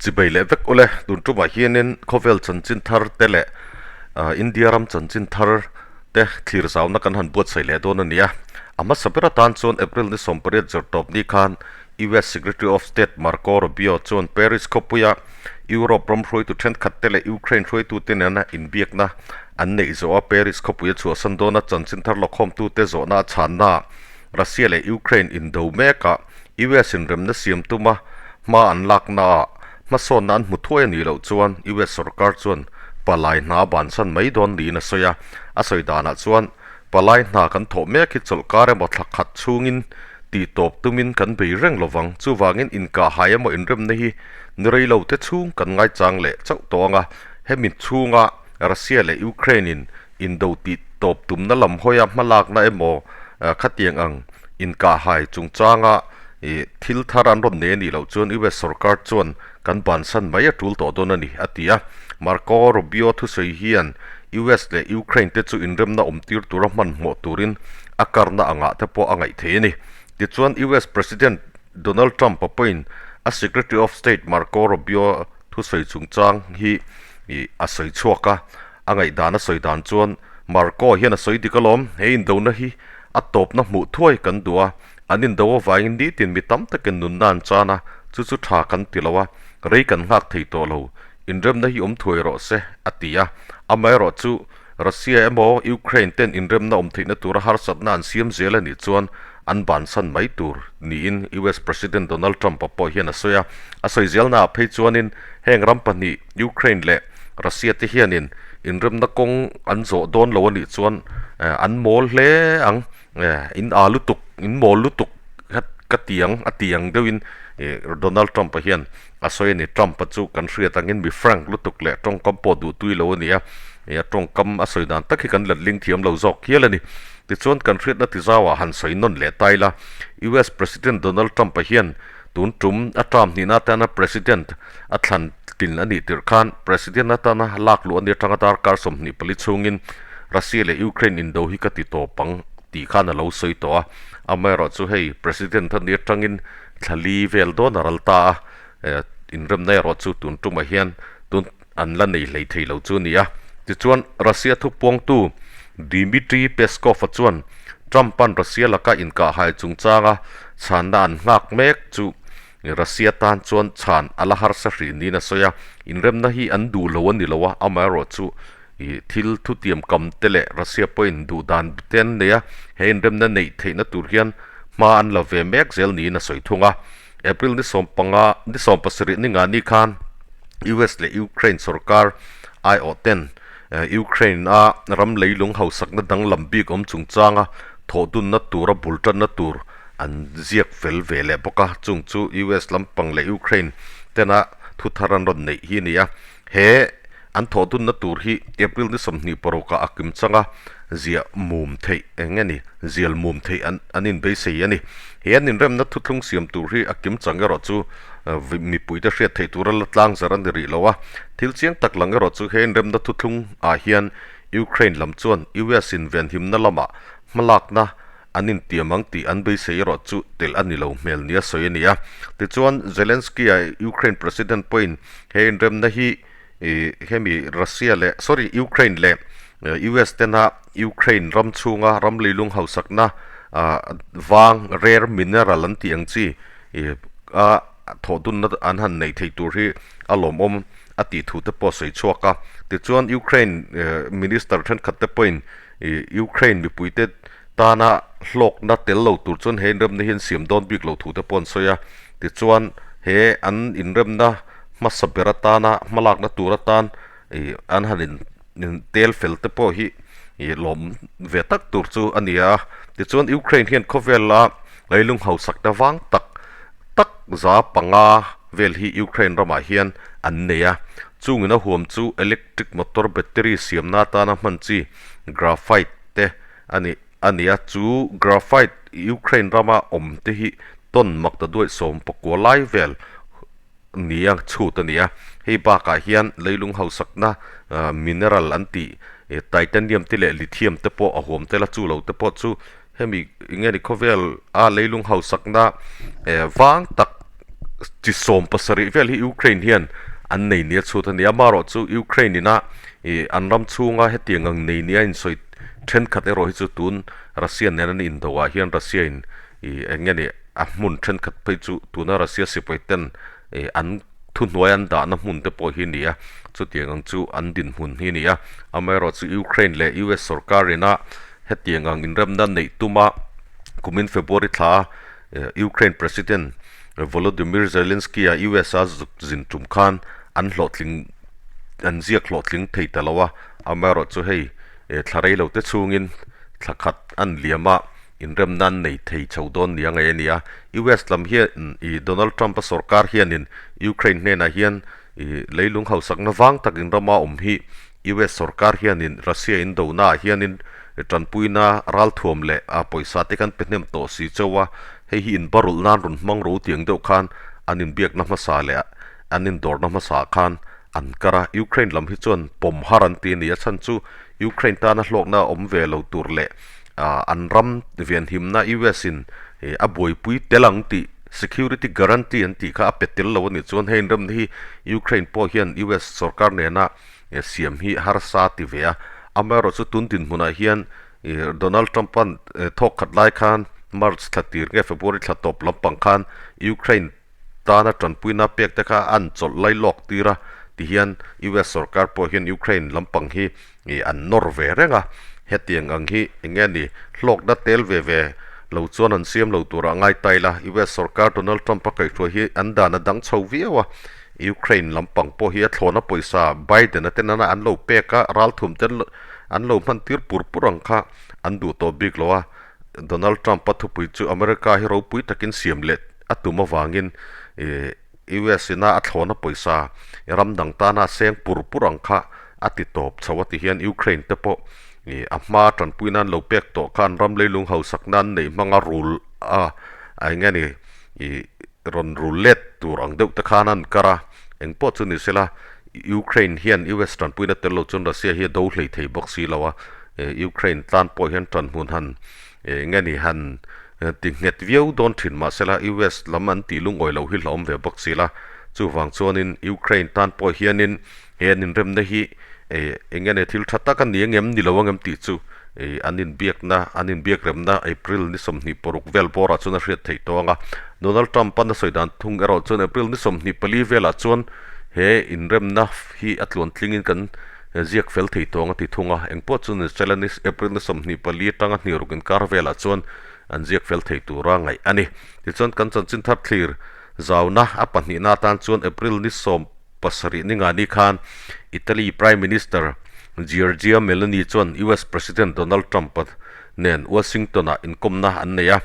Chibei leh vek ule, tun tumah hianin khawvel chanchin thar te leh India ram chanchin thar te thlir zauna kan han buatsaih leh dawn a ni a. A hmasa ber atan chuan April ni 18 zawrh tawp ni khan US Secretary of State Marco Rubio chuan Paris khawpuia Europe ram hruaitu thenkhat te leh Ukraine hruaitute nena inbiakna an neih zawh a Paris khawpui a chhuahsan dawn a chanchin thar lawkhawmtute zawhna a chhanna Russia leh Ukraine indo mekah US in remna siam tuma hma an laknaah hmasawnna an hmu thuai a nih loh chuan US sorkar chuan palai hna a bansan mai dawn niin a sawi a. A sawi danah chuan palai hna kan thawh mek hi chawlhkar emaw thla khat chhungin tih tawp tumin kan bei reng lovang. Chuvangin inkahhai emaw inremna hi ni rei lo te chhung kan ngaichang leh chauh tawh ang a. Hemi chhunga Russia leh Ukraine in indo tih tawp tumna lam hawia hmalakna emaw khatiang ang inkahhai chungchanga ih thil thar an rawn nei a nih loh chuan US sorkar chuan kan bansan mai a tul tawh dawn a ni, a ti a. Marco Rubio thusawi hian US leh Ukraine te chu inremna awm tir tura hmanhmawh turin a karna angah te pawh a ngaih thei a ni. Tichuan US President Donald Trump-a pawhin a Secretary of State Marco Rubio thusawi chungchang hi ih a sawi chhuak a. A ngaihdan a sawi dan chuan Marco hian a sawi dik alawm, he indona hi a tawpna hmuh thuai kan duh a, an indo avangin nitin mi tam takin nunna an chan a, chu chu tha kan ti lo a, rei kan nghak thei tawh lo, inremna hi awm thuai rawh se, a ti a. Amaherawh chu Russia emaw Ukraine ten inremna awm theihna tura harsatna an siam zel a nih chuan an bansan mai tur niin US President Donald Trump-a pawh hian a sawi a. A sawi zelnaah phei chuanin heng ram pahnih Ukraine leh Russia te hianin inremna kawng an zawh dawn lo a nih chuan an mawl hle ang, in aa lutuk, in mawl lutuk ka ti ang a ti ang deuhin Donald Trump-a hian a sawi a ni. Trump-a chu kan hriat angin mi frank lutuk leh tawngkam pawh duh tui lo a ni a, a tawngkam a sawi dan tak hi kan letling thiam lo zawk hial a ni. Tichuan kan hriatna tizauah han sawi nawn leh ta ila, US President Donald Trump-a hian tun tum a term hnihna atana President a thlan tlin a nih tirh khan President atana lak luh a ni atanga darkar 24 chhungin Russia leh Ukraine indo hi ka ti tawp ang tih khan a lo sawi tawh a. Amaherawh chu hei President a ni atangin thla li vel dawn a ral ta a, inremna erawh chu tun tumah hian tun an la nei hlei thei lo chu a ni a. Tichuan Russia thupuangtu Dmitry Peskov-a chuan Trump-a'n Russia laka inkahhai chungchanga chhanna an nghak mek chu Russia tan chuan chhan a la harsa hrih niin a sawi a, inremna hi an duh lo a ni lo a, amaherawhchu ih thil thutiam kam te leh Russia pawhin duh dan te an nei a, he inremna neih theihna tur hian hma an la ve mek zel niin a sawi thung a. April ni 15, ni 17 ni nga ni khan US leh Ukraine sorkar aiawh ten Ukraine a ram leilung hausakna danglam bik awm chungchanga thawhdunna tura bul tanna tur an ziak fel ve leh bawk a, chung chu US lampang leh Ukraine tena thu thar an rawn neih hi a ni a. He an thawhdunna tur hi April ni 26 ah a kim chang a, ziah mum theih eng nge ni, zial mum theih an an inbeisei a ni. He an inremna thuthlung siam tur hi a kim chang erawh chu mipuite hriat theih tura la tlang zar a ni rih lo a. Thil chiang tak lang erawh chu he inremna thuthlung ah hian Ukraine lam chuan US in venhimna lamah hmalakna An intiam ang tih an beisei erawh chu telh a ni lo hmel nia sawi a ni a. Tichuan, Zelensky-a Ukraine President pawhin he inremna hi hemi Russia leh sorry Ukraine leh US tena Ukraine ram chhunga ram leilung hausakna vang rare mineral an tih ang chi a thawhdunna an han neih theih tur hi a lawmawm a tih thu te pawh a sawi chhuak a. Tichuan, Ukraine Minister thenkhat te pawhin Ukraine mipuite tana hlawkna tel lo tur chuan he inremna hi an siam dawn bik lo thu te pawh an sawi a. Tichuan, he an inremna hmasa ber atana hmalakna tur atan an han in tel fel te pawh hi lawm ve tak tur chu a ni a. Tichuan, Ukraine hian khawvela leilung hausakna vang tak tak 500 vel hi Ukraine ramah hian an nei a. Chungin a huam chu electric motor battery siamna atana hman chi graphite te a ni a ni a, chu graphite Ukraine rama awm te hi ton makta duaih 19 lai vel nia chhut a ni a. Hei bakah hian leilung hausakna mineral an tih titanium te leh lithium te pawh a huam tel a, chu lo te pawh chu hemi eng nge ni khawvel a leilung hausakna vang tak. chi 70 vel hi Ukraine hian an nei nia chhut a ni a, amaherawhchu Ukraine ina ih an ram chhunga hetiang ang nei nia insawi thenkhat erawh hi chu tun Russia nen an indo ah hian Russia in ih eng nge ni a hmun thenkhat phei chu tuna Russia sipai ten ih an thuhnuai an dahna hmun te pawh hi a ni a, chutiang ang chu an dinhmun hi a ni a, amaherawhchu Ukraine leh US sorkar ina hetiang ang inremna neih tuma kumin February thla Ukraine President Volodymyr Zelensky-a US-a zuk zin tum khan an hlawhtling an ziak hlawhtling thei ta lo a, amaherawhchu hei thla rei lo te chhungin thla khat an liam a, inremna an nei thei chho dawn nia ngei a ni a. US lam hian ih Donald Trump-a sorkar hianin Ukraine hnenah hian ih leilung hausakna vang tak inrama awm hi US sorkar hianin Russia in donaah hianin tanpuina ralthuam leh a pawisa te kan pe hnem tawh si chauh a, hei hi inbarulh nan rawn hmang ro tiang deuh khan an inbiakna hmasa leh an indawrna hmasa khan an kar a. Ukraine lam hi chuan pawm har an ti a ni. A chhan chu Ukraine tana hlawkna a awm ve lo tur leh an ram venhimna US in a buaipui tel ang tih security guarantee an tih kha a pe tel lo a nih chuan hei inremna hi Ukraine pawh hian US sorkar nena siam hi harsa ti ve a, amaherawhchu tun dinhmunah hian Donald Trump-a'n thawk khat lai khan March thla tir nge February thla tawp lampang khan Ukraine tana tanpuina pek te kha an chawlh lai lawk tir a tihian US sorkar pawh hian Ukraine lampang hi an nawr ve reng a, hetiang ang hi eng nge ni hlawkna tel ve ve lo chuan an siam lo turah ngai ta ila US sorkar Donald Trump-a kaihhruai hi an dan a dang chho viau a. Ukraine lampang pawh hi a thlawna pawisa Biden-a ten ana an lo pek a, ralthum ten an lo hman tir pur pur ang kha an duh tawh bik lo a. Donald Trump-a thupui chu America hi ropui takin siam leh a tum avangin US ina a thlawna pawisa ram dang tana a seng pur pur ang kha a ti tawp chho a ti hian Ukraine te pawh a hma tanpui nan lo pek tawh kha an ram leilung hausak nan neih hmanga rul a eng nge ni Rawn rul let tur ang deuh te khan an kar a, eng pawh chu ni sela, Ukraine hian US tanpuina tel lo chuan Russia hi a do hlei thei bawk si lo a, Ukraine tan pawh hian tanhmun han eng nge ni han ti nghet viau dawn thin mah sela US lam an tih lungawi loh hi hlauhawm ve bawk si la, chuvang chuanin Ukraine tan pawh hianin He an inremna hi eng nge thil tha tak a ni angem ni lo angem tih chu an inbiakna an inbiakremna April ni 26 vel bawrah chuan a hriat theih tawh ang a. Donald Trump-a na sawi dan thung erawh chuan April ni 24 velah chuan he inremna hi a tluan tlingin kan ziak fel thei tawh ang a ti thung a. Engpawh chu ni sela ni April ni 24 atanga hnih ruk inkar velah chuan an ziak fel thei tura ngaih a ni. Tichuan kan chanchin thar thlir zauna a pahnihna atan chuan April ni 7 ni ngani khan Italy Prime Minister Giorgia Meloni chuan US President Donald Trump nen Washington-ah inkawmna an nei a.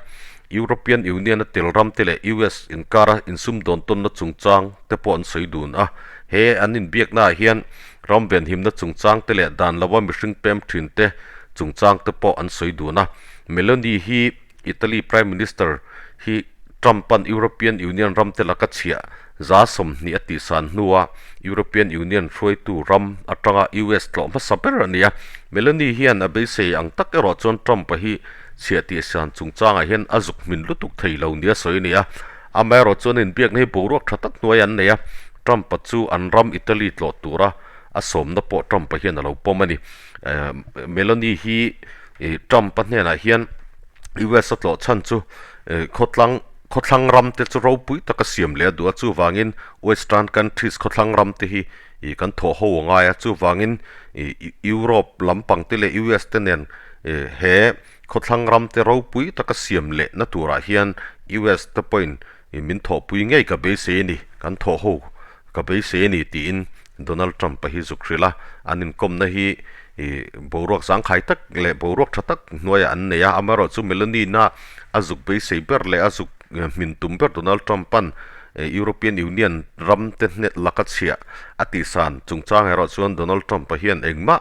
European Union-a tel ram te leh US inkara insumdawn tawnna chungchang te pawh an sawi dun a. He an inbiaknaah hian ram venhimna chungchang te leh dan lova mihring pem thin te chungchang te pawh an sawi dun a. Meloni hi Italy Prime Minister hi Trump-a'n European Union ramte laka chhiah 20% a tihsan hnua European Union hruaitu ram atanga US tlawh hmasa ber a ni a. Meloni hian a beisei ang tak erawh chuan Trump-a hi chhiah tihsan chungchangah hian a zuk hmin lutuk thei lo nia sawi a ni a. Amaherawh chuan inbiakna hi boruak tha tak hnuai an nei a, Trump-a chu an ram Italy tlawh tura a sawmna pawh Trump-a hian a lo pawm a ni. Meloni hi Trump-a hnenah hian US a tlawh chhan chu khawtlang khawthlang ram te chu ropui taka siam leh a duh a, chuvangin Western countries khawthlang ram te hi ih kan thawh ho a ngai a, chuvangin ih Europe lampang te leh US te nen ih he khawthlang ram te ropui taka siam leh na turah hian US te pawhin ih min thawhpui ngei ka beisei a ni, kan thawh ho ka beisei a ni tiin Donald Trump-a hi zuk hrilh a, an inkawmna hi ih boruak zangkhai tak leh boruak tha tak hnuaiah an nei a, amaherawhchu Meloni-na a zuk beisei ber leh a zuk hmin tum ber Donald Trump-a'n European Union ram te hnet laka chhiah a tihsan chungchang erawh chuan Donald Trump-a hian engmah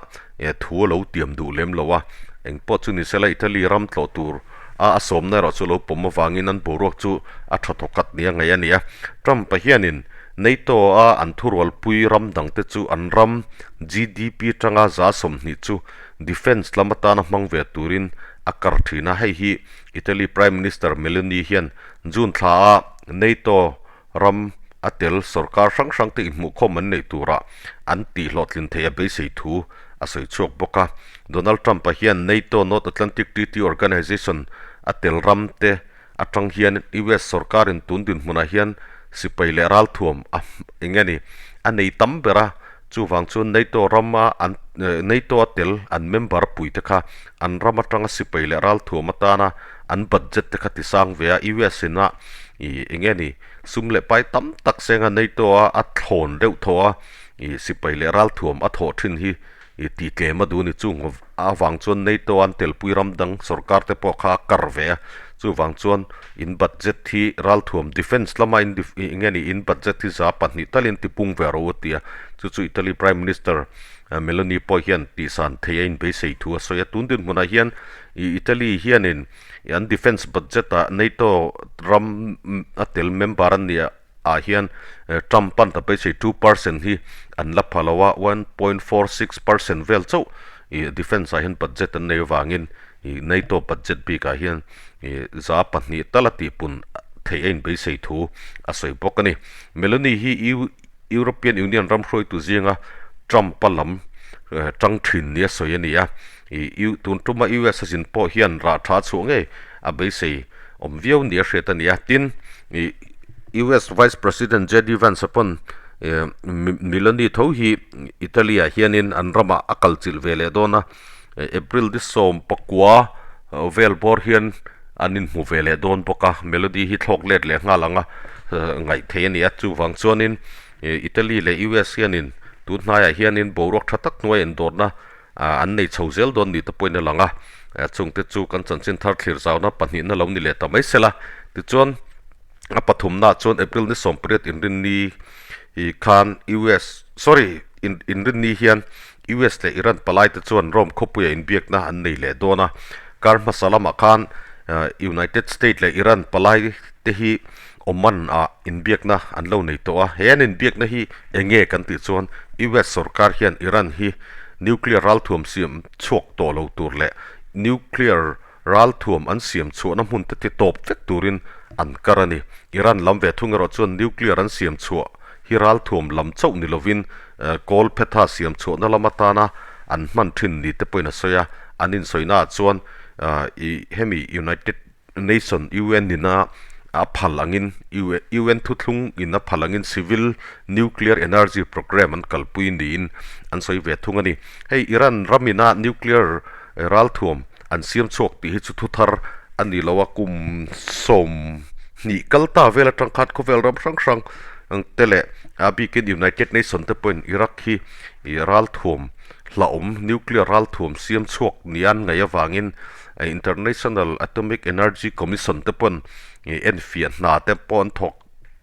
thu a lo tiam duh lem lo a, engpawh chu ni sela Italy ram tlawh tur a a sawmna erawh chu lo pawm avangin an boruak chu a tha thawkhat nia ngaih a ni a. Trump-a hianin NATO-a an thurualpui ram dangte chu an ram GDP atanga 20% chu defence lam atana hmang ve turin a kar thin a. Hei hi Italy Prime Minister Meloni hian June thla a NATO ram a tel sorkar hrang hrang te inhmuhkhawm an neih turah an tihhlawhtlin theih a beisei thu a sawi chhuak bawk a. Donald Trump-a hian NATO, North Atlantic Treaty Organization, a tel ram te atang hian US sorkarin tun dinhmunah hian sipai leh ralthuam a eng nge ni a nei tam ber a, chuvang chuan NATO rama an NATO a tel an member pui te kha an ram atanga sipai leh ralthuam atana an budget te kha ti sang ve a, US in a ih eng nge ni sum leh pai tam tak senga NATO a a thlawn deuh thaw a ih sipai leh ralthuam a thawh thin hi ih tih tlem a duh a ni. Chung avang chuan NATO an telpui ram dang sorkar te pawh kha a kar ve a, chuvang chuan in budget hi ralthuam defence lama in eng nge ni in budget hi 2% talin tipung ve rawh u a ti a, chu chu Italy Prime Minister Meloni pawh hian tihsan thei a inbeisei thu a sawi a, tun dinhmunah hian ih Italy hianin an defence budget ah NATO ram a tel member an nih ah hian Trump an ta beisei 2% hi an la pha lo a, 1.46% vel chauh ih defence ah hian budget an nei avangin ih NATO budget bikah hian ih 2% tal a tihpun theih a inbeisei thu a sawi bawk a ni. Meloni hi European Union ram hruaitu zinga Trump-a lam tang thin nia sawi a ni a, ih tun tuma US a zin pawh hian rah tha chhuah ngei a beisei awm viau nia hriat a ni a. Tin, ih US Vice President JD Vance-a pawn Meloni tho hi Italy-ah hianin an ramah a kal chilh ve leh dawn a, April ni 19 vel bawr hian an inhmu ve leh dawn bawk a, Meloni hi thlawk let leh nghal ang a ngaih theih a ni a, chuvang chuanin Italy leh US hianin tun hnaiah hianin boruak tha tak hnuai indawrna an nei chho zel dawn ni te pawhin a lang a, chungte chu kan chanchin thar thlir zauna pahnihna lo ni leh ta mai sela. Tichuan a pathumnaah chuan April ni 18 inrinni khan US sorry inrinni hian US leh Iran palaite chuan Rome khawpuia inbiakna an nei leh dawn a, kar hmasa lamah khan United State leh Iran palaite hi Oman ah inbiakna an lo nei tawh a, he an inbiakna hi eng nge kan tih chuan US sorkar hian Iran hi nuclear ralthuam siam chhuak tawh lo tur leh nuclear ralthuam an siam chhuahna hmun te ti tawp vek turin an kar a ni. Iran lam ve thung erawh chuan nuclear an siam chhuah hi ralthuam lam chauh ni lovin kawl phetha siam chhuahna lam atana an hman thin ni te pawhin a sawi a, an insawi-naah chuan ih hemi United Nation, UN, ina a phal angin UN thuthlung in a phal angin Civil Nuclear Energy Programme an kalpui niin an sawi ve thung a ni. Hei Iran ram ina nuclear ralthuam an siam chhuak tih hi chu thuthar a ni lo a, kum 20 kal ta vel atang khan khawvel ram hrang hrang te leh a bikin United Nation te pawhin Iraq hi ralthuam hlauhawm nuclear ralthuam siam chhuak nia an ngaih avangin International Atomic Energy Commission te pawn enfiah hna te pawh an thawk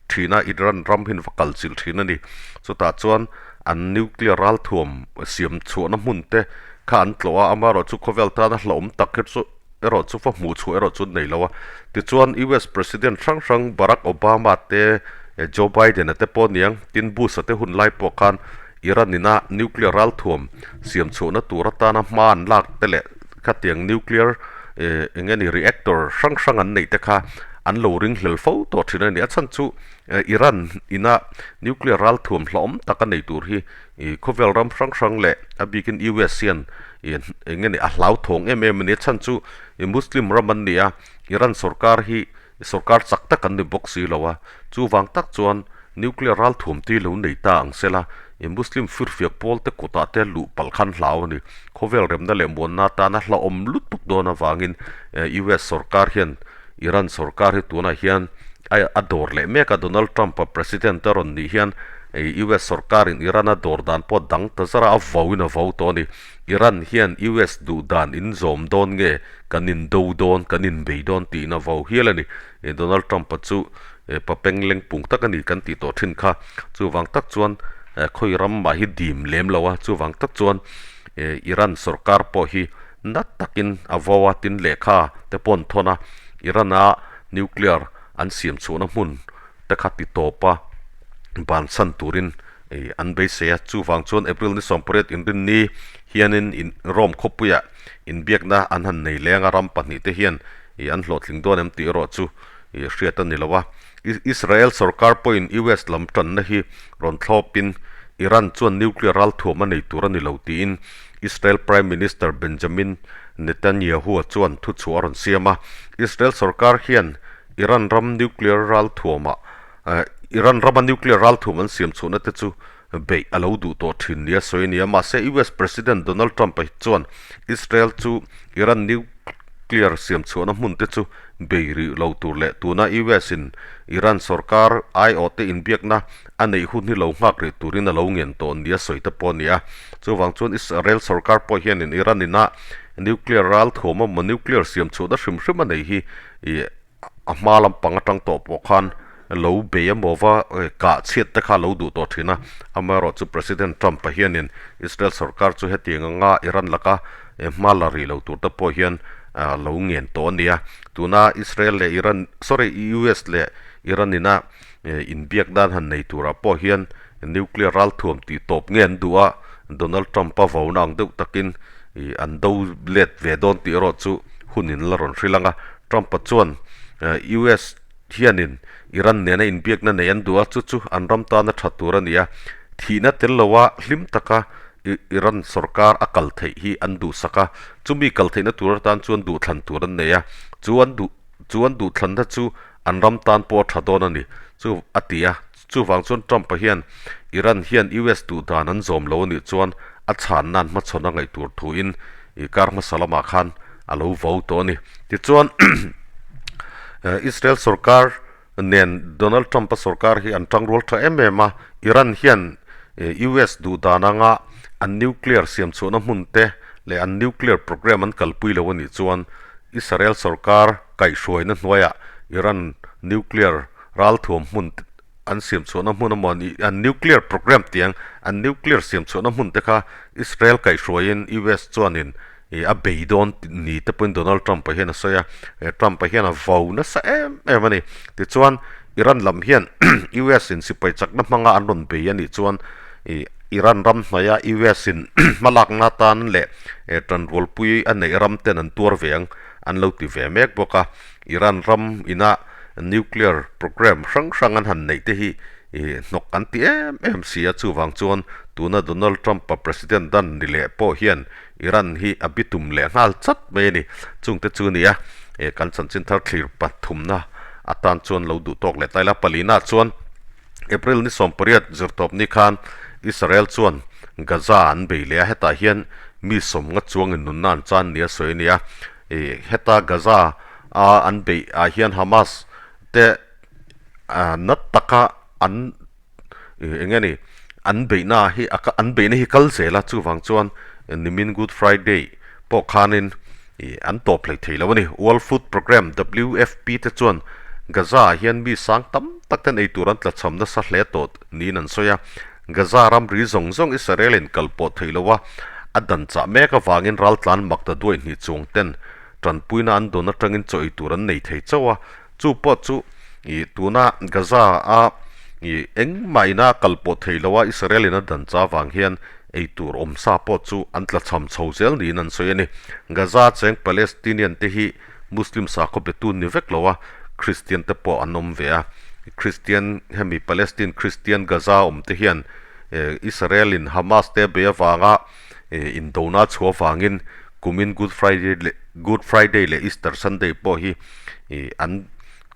thin a, Iran ram hian va kal chilh thin a ni. Chutah chuan an nuclear ralthuam siam chhuahna hmun te kha an tlawh a, amaherawhchu khawvel tana hlauhawm tak hi chu erawh chu va hmuh chhuah erawh chu an nei lo a. Tichuan US President hrang hrang Barack Obama te, Joe Biden-a te pawh aniang, tin Bush-a te hun lai pawh khan Iran ina nuclear ralthuam siam chhuahna tur atana hma an lak te leh Khatiang nuclear eng nge ni reactor hrang hrang an neih te kha an lo ring hlel fo tawh thin a ni. A chhan chu Iran ina nuclear ralthuam hlauhawm tak a nei tur hi khawvel ram hrang hrang leh a bikin US hian eng nge ni a hlauthawng em em a ni. A chhan chu Muslim ram an ni a, Iran sorkar hi Sorkar chak tak an ni bawk si lo a, chuvang tak chuan nuclear ralthuam tui lo nei ta ang sela, i Muslim firfiak pawl te kutah te luh palh khan hlau a ni. Khawvel remna leh muanna atana hlauhawm lutuk dawn avangin US sorkar hian Iran sorkar hi tunah hian a dawr leh mek a, Donald Trump-a president a rawn nih hian US sorkarin Iran a dawr dan pawh dang ta zar a, a vauin a vau tawh a ni. Iran hian US duh dan in zawm dawn nge? Kan indo dawn, kan inbei dawn tiin a vau hial a ni. Donald Trump-a chu pa pengleng pung tak a ni kan tih tawh thin kha. Chuvang tak chuan khawi ram mah hi dim lem lo a, chuvang tak chuan Iran sorkar pawh hi nat takin a vau a, tin lehkha te pawh an thawn a, Iran-a nuclear an siam chhuahna hmun te kha ti tawp a, bansan turin an beisei a. Chuvang chuan April ni 18 inrinni hianin Rome khawpuiah Inbiakna an han nei leng a, ram pahnihte hian ih an hlawhtling dawn em tih erawh chu ih hriat a ni lo a. Israel sorkar pawhin US lam tanna hi rawn thlawpin Iran chuan nuclear ralthuam a nei tur a ni lo tiin Israel Prime Minister Benjamin Netanyahu-a chuan thuchhuah a rawn siam a. Israel sorkar hian Iran ram nuclear ralthuamah Iran rama nuclear ralthuam an siam chhuahna te chu beih a lo duh tawh thin nia sawi a ni a. Mahse, US President Donald Trump-a chuan Israel chu Iran nuclear siam chhuahna hmun te chu bei rih lo tur leh tuna US-in Iran sorkar aiawhte inbiakna a neih hun hi lo nghak rih turin a lo ngen tawh nia sawi te pawh a ni a. Chuvang chuan Israel sorkar pawh hianin Iran ina nuclear ralthuam emaw nuclear siam chhuahna hrim hrim a nei hi ih a hma lampang atang tawh pawh khan lo bei emaw va kah chhiat te kha a lo duh tawh thin a. Amaherawh chu President Trump-a hianin Israel sorkar chu hetiang anga Iran laka hma la rih lo tur te pawh hian a lo ngen tawh a ni a. Tuna Israel leh Iran sorry US leh Iran ina inbiak dan han nei turah pawh hian nuclear ralthuam tih tawp nge an duh a, Donald Trump-a vauna ang deuh takin an do let ve dawn tih erawh chu hunin la rawn hrilh ang a. Trump-a chuan US hianin Iran nena inbiakna nei an duh a, chu chu an ram tana tha tur a ni a, thihna tel loa hlim taka Iran sorkar a kal theih hi an duhsak a, chumi kal theihna tur atan chuan duhthlan tur an nei a, chu an duh chu an duhthlanna chu an ram tan pawh a tha dawn a ni, chu a ti a. Chuvang chuan Trump-a hian Iran hian US duh dan an zawm lo a nih chuan a chhanna an hmachhawn a ngaih tur thuin i kar hmasa lamah khan a lo vo tawh a ni. Tichuan Israel sorkar nen Donald Trump-a sorkar hi an tangrual tha em em a, Iran hian US duh dan anga an nuclear siam chhuahna hmun te leh an nuclear program an kalpui lo a nih chuan Israel sorkar kaihhruaina hnuaiah Iran nuclear ralthuam hmun an siam chhuahna hmun emaw an an nuclear program tiang an nuclear siam chhuahna hmun te kha Israel kaihhruaiin US chuanin ih a bei dawn ni te pawhin Donald Trump a hian a sawi a, Trump a hian a vo nasa em em a ni. Tichuan Iran lam hian US in sipai chakna hmanga an rawn bei a nih chuan ih Iran ram hnaia US in hmalakna atan leh tanrualpui a neih ram ten an tuar ve ang an lo ti ve mek bawk a. Iran ram ina nuclear program hrang hrang an han neih te hi hnawk an ti em em si a, chuvang chuan tuna Donald Trump-a president dan ni leh pawh hian Iran hi a bitum leh nghal chat mai a ni. Chungte chu a ni a, kan chanchin thar thlir pathumna atan chuan lo duh tawk leh ta ila. Palina chuan April ni 18 zirtawp ni khan Israel chuan Gaza an bei leh a, hetah hian mi sawmnga chuangin nunna an chan nia sawi a ni a. Ih heta Gaza a an beih ah hian Hamas te nat taka an ih eng nge ni an beihna hi a an beihna hi kal zel a chuvang chuan nimin Good Friday pawh khanin ih an tawp hlei thei lo a ni. World Food Programme, WFP, te chuan Gaza ah hian mi sang tam tak ten eitur an tlachham nasa hle tawh niin an sawi a. Gaza ramri zawng zawng Israel in kal pawh theih lo a, a dan chah mek avangin raltlan mak ta duai hnih chuang ten tanpuina an dawn atangin chaw ei tur an nei thei chauh a, chu pawh chu ih tuna Gaza a ih engmah ina kal pawh theih lo a Israel in a dan chah avang hian ei tur awm sa pawh chu an tlachham chho zel niin an sawi a ni. Gaza cheng Palestinian te hi Muslim sakhaw betu ni vek lo a, Kristian te pawh an awm ve a. Kristian hemi Palestine Kristian Gaza awm te hian Israel in Hamas te bei avanga indona chhuah avangin kumin Good Friday leh Good Friday leh Easter Sunday pawh hi an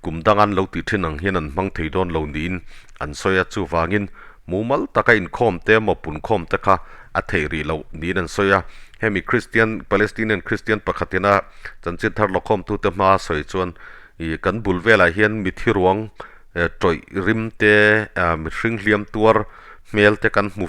kum danga an lo tih thin ang hian an hmang thei dawn lo niin an sawi a. Chuvangin Mumal taka inkhawm te emaw punkhawm te kha a theih rih loh niin an sawi a. Hemi Kristian, Palestinian Kristian pakhatina chanchin thar lawkhawmtute hmaa sawi chuan ih kan bul velah hian mithi ruang tawih rim te, mihring hliam tuar hmel te kan hmu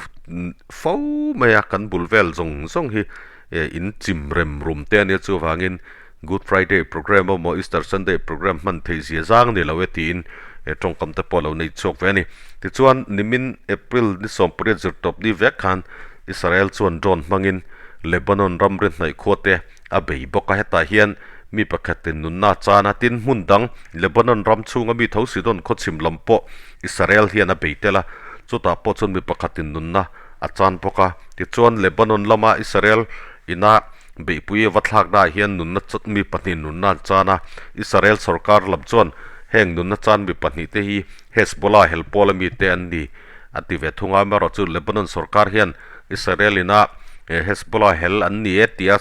fo mai a, kan bul vel zawng zawng hi in chim rem rum te a nia chuvangin Good Friday program emaw Easter Sunday program hman theih zia zang ni lo e tiin he tawngkam te pawh a lo nei chhuak ve a ni. Tichuan nimin April ni 18 zirtawp ni vek khan Israel chuan drone hmangin Lebanon ramri hnaih khua te a bei bawk a, hetah hian mi pakhatin nunna a chan a, tin hmun dang Lebanon ram chhunga mi tho Sidon khaw chhim lam pawh Israel hian a bei tel a, chutah pawh chuan mi pakhatin nunna a chan bawk a. Tichuan Lebanon lama Israel ina Beihpui a va thlaknaah hian nunna mi pahnih nunna an chan a, Israel sorkar lam chuan Heng nunna chan mi pahnihte hi Hezbollah hel pawl ami te an ni a ti ve thung a. Amaherawhchu Lebanon sorkar hian Israel ina Hezbollah hel an ni e tia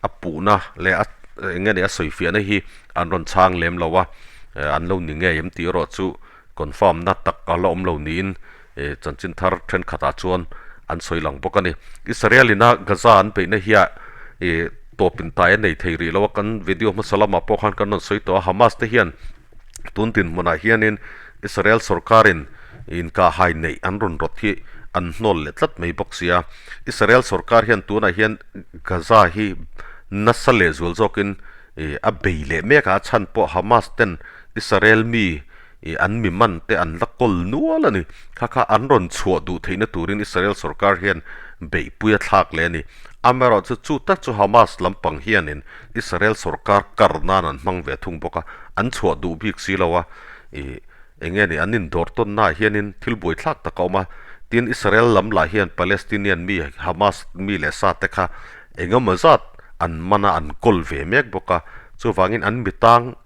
a puhna leh a eng nge ni a sawifiahna hi an rawn chhang lem lo a, an lo ni ngei em tih erawh chu confirm na tak a la awm lo niin chanchin thar thenkhatah chuan an sawi lang bawk a ni. Israel ina Gaza an beihna hiah tawp intai a nei thei rih lo a, kan video hmasa lamah pawh khan kan rawn sawi tawh a, Hamas te hian tun dinhmunah hianin Israel sorkarin inkahhai neih an rawn rawt hi an hnawl leh tlat mai bawk si a. Israel sorkar hian tunah hian Gaza hi nasa leh zual zawkin a bei leh mek a, a chhan pawh Hamas ten Israel mi Ih an mi man te an la kawl nual a ni. Kha kha an rawn chhuah duh theihna turin Israel sorkar hian beihpui a thlak leh a ni. Amaherawhchu chu tak chu Hamas lampang hianin Israel sorkar kar nan an hmang ve thung bawk a, an chhuah duh bik si lo a. Ih eng nge ni an indawr tawnnaah hianin thil buaithlak tak a awm a. Tin Israel lam lah hian Palestinian mi Hamas mi leh sa te kha eng emaw zat an man a an kawl ve mek bawk a. Chuvangin an mi tang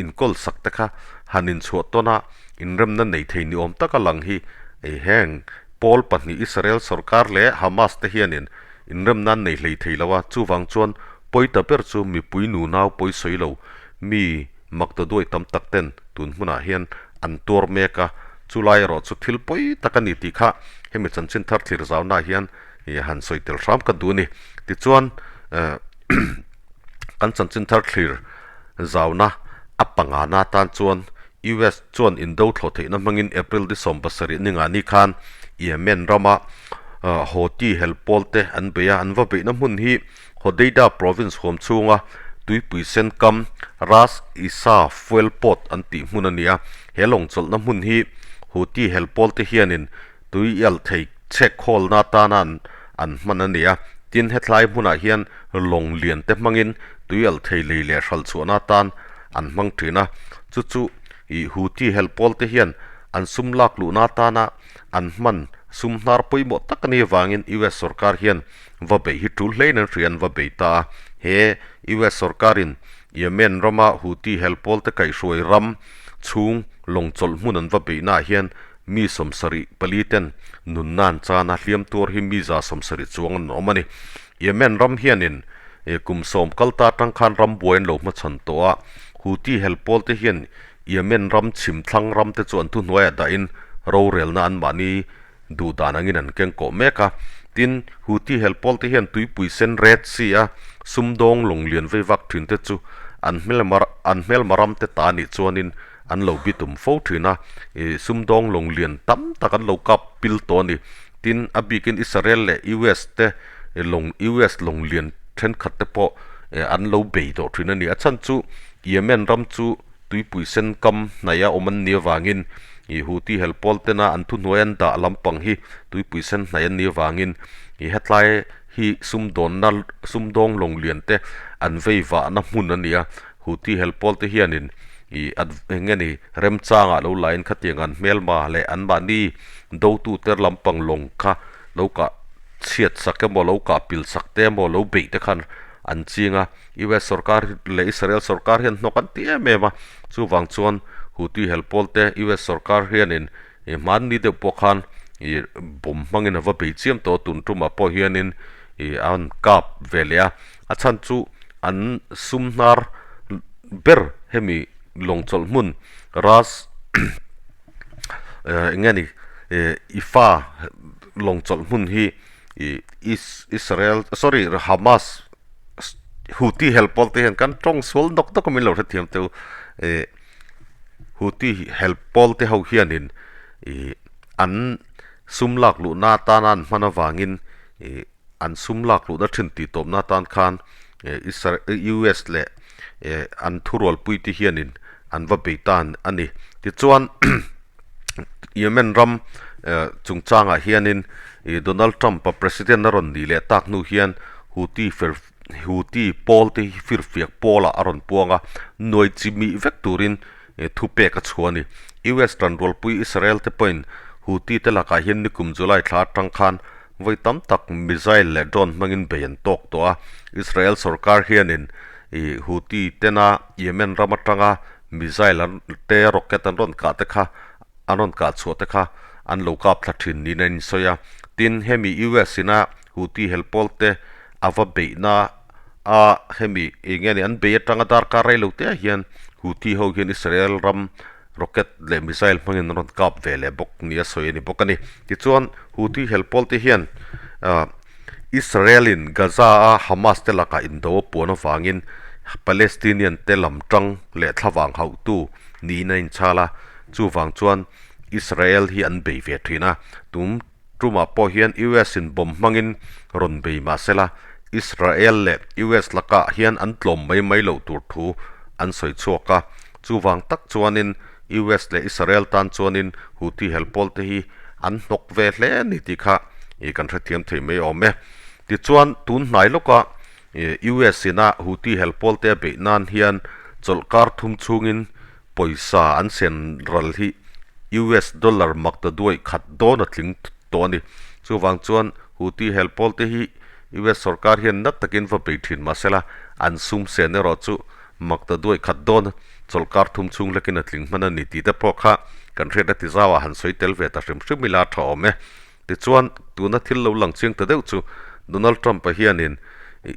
inkawl sak te kha han inchhuah tawn a, inremna nei thei ni awm taka lang hi heng pawl pahnih Israel sorkar leh Hamas te hianin inremna an nei hlei thei lo a, chuvang chuan pawi ta ber chu mipui nunau pawi sawi lo mi maktaduai tam tak ten tun hmunah hian an tuar mek a, chulai erawh chu thil pawi tak a ni tih kha hemi chanchin thar thlir zaunaah hian han sawi tel hram ka duh a ni. Tichuan kan chanchin thar thlir Zauna a pangana atan chuan US chuan indo thlawh theihna hmangin April ni 70 ni ngah ni khan Yemen rama Houthi hel pawl te an bei a, an va beihna hmun hi Hodeida province huam chhunga tuipui sen kam Ras Isa fuel port an tih hmun a ni a, he lawng chawlhna hmun hi Houthi hel pawl te hianin tui i alh thei chhek khawlna atana an an hman a ni a. Tin, hetlai hmunah hian lawng lian te hmangin tui alh thei lei leh hralh chhuahna atan an hmang thin a. Chu chu ih Houthi hel pawl te hian an sum lak luhna atana an hman sum hnar pawimawh tak a nih avangin US sorkar hian va beih hi tul hlein an hria an va bei ta a. He US sorkarin Yemen rama Houthi hel pawl te kaihhruai ram chhung lawng chawlh hmun an va beihnaah hian Mi 74 ten nunna an chan a, hliam tuar hi mi 170 chuang an awm a ni. Yemen ram hianin kum sawm kal ta atang khan ram buai an lo hmachhawn tawh a, Houthi hel pawl te hian Yemen ram chhim thlang ram te chu an thuhnuaiah dahin rorelna anmahni duh dan angin an keng kawh mek a. Tin, Houthi hel pawl te hian tuipui sen Red Sea a sumdawng lawng lian vei vak thin te chu an hmelma ram te ta nih chuanin an lo bi tum fo thin a, ih sumdawng lawng lian tam tak an lo kap pil tawh a ni. Tin, a bikin Israel leh US te lawng US lawng lian thenkhat te pawh an lo bei tawh thin a ni. A chhan chu Yemen ram chu tuipui sen kam hnaih a awm an nih avangin ih Houthi hel pawl tena an thuhnuai an dah lampang hi tuipui sen hnaih an nih avangin ih hetlai hi sumdawnna sumdawng lawng lian te an vei vahna hmun a ni a. Houthi hel pawl te hianin ih an eng nge ni remchangah lo lain khatiang an hmelma leh anmahni dotu te lampang lawng kha lo kah chhiat sak emaw lo kah pil sak te emaw lo beih te khan an ching a, US sorkar leh Israel sorkar hian hnawk an ti em em a, chuvang chuan Houthi hel pawl te US sorkar hianin ih hmanni deuh pawh khan ih bomb hmangin a va bei chiam tawh a, tun tumah pawh hianin ih an kap ve leh a. A chhan chu an sum hnar ber hemi lawng chawlh hmun Ras eng nge ni i fa lawng chawlh hmun hi ih Israel sorry Hamas Houthi hel pawl te hian kan tawng sual nawk nawk a min lo hrethiam teu ih Houthi hel pawl te ho hianin ih an sum lak luhna atana an hman avangin ih an sum lak luhna thin tih tawpna atan khan US leh an thurualpui te hianin an va bei ta a ni. Tichuan Yemen ram chungchangah hianin Donald Trump-a president a rawn nih leh tak hnu hian Houthi fer Houthi pawl te hi firfiak pawlah a rawn puang a, nuai chi mih vek turin thupek a chhuah a ni. US tanrualpui Israel te pawhin Houthi te lakah hian nikum July thla atang khan Vawi tam tak missile leh drone hmangin bei an tawk tawh a, Israel sorkar hianin ih Houthi tena Yemen ram atanga missile an te rocket an rawn kah te kha an rawn kah chhuah te kha an lo kap thla thin niin a insawi a. Tin, hemi US ina Houthi helpawl te a va beihna a hemi eng nge ni an bei atanga darkar rei lo te ah hian Houthi ho hian Israel ram rocket leh missile hmangin an rawn kap ve leh bawk nia sawi a ni bawk a ni. Tichuan Houthi helpawl te hian ah Israel in Gaza a Hamas te lakah indo a puan avangin Palestinian te lam tang leh thlavang hauhtu niin a inchhal a, chuvang chuan Israel hi an bei ve thin a, tum tumah pawh hian US in bomb hmangin rawn bei mah sela Israel leh US lakah hian an tlawm mai mai loh tur thu an sawi chhuak a, chuvang tak chuanin US leh Israel tan chuanin Houthi helpawl te hi an hnawk ve hle a ni tih kha ih kan hrethiam thei mai awm e. Tichuan tun hnai lawka US ina Houthi helpawl te a beih nan hian chawlhkar thum chhungin Pawisa an sen ral hi US dollar makta duai khat dawn a tling tawh a ni. Chuvang chuan Houthi hel pawl te hi US sorkar hian nat takin va bei thin mahsela an sum sen erawh chu makta duai khat dawn chawlhkar thum chhung hlekin a tling hman a ni tih te pawh kha kan hriatna ti zauah han sawi tel ve ta hrim hrim ila a tha awm e. Tichuan, tuna thil lo lang chiang ta deuh chu Donald Trump-a hianin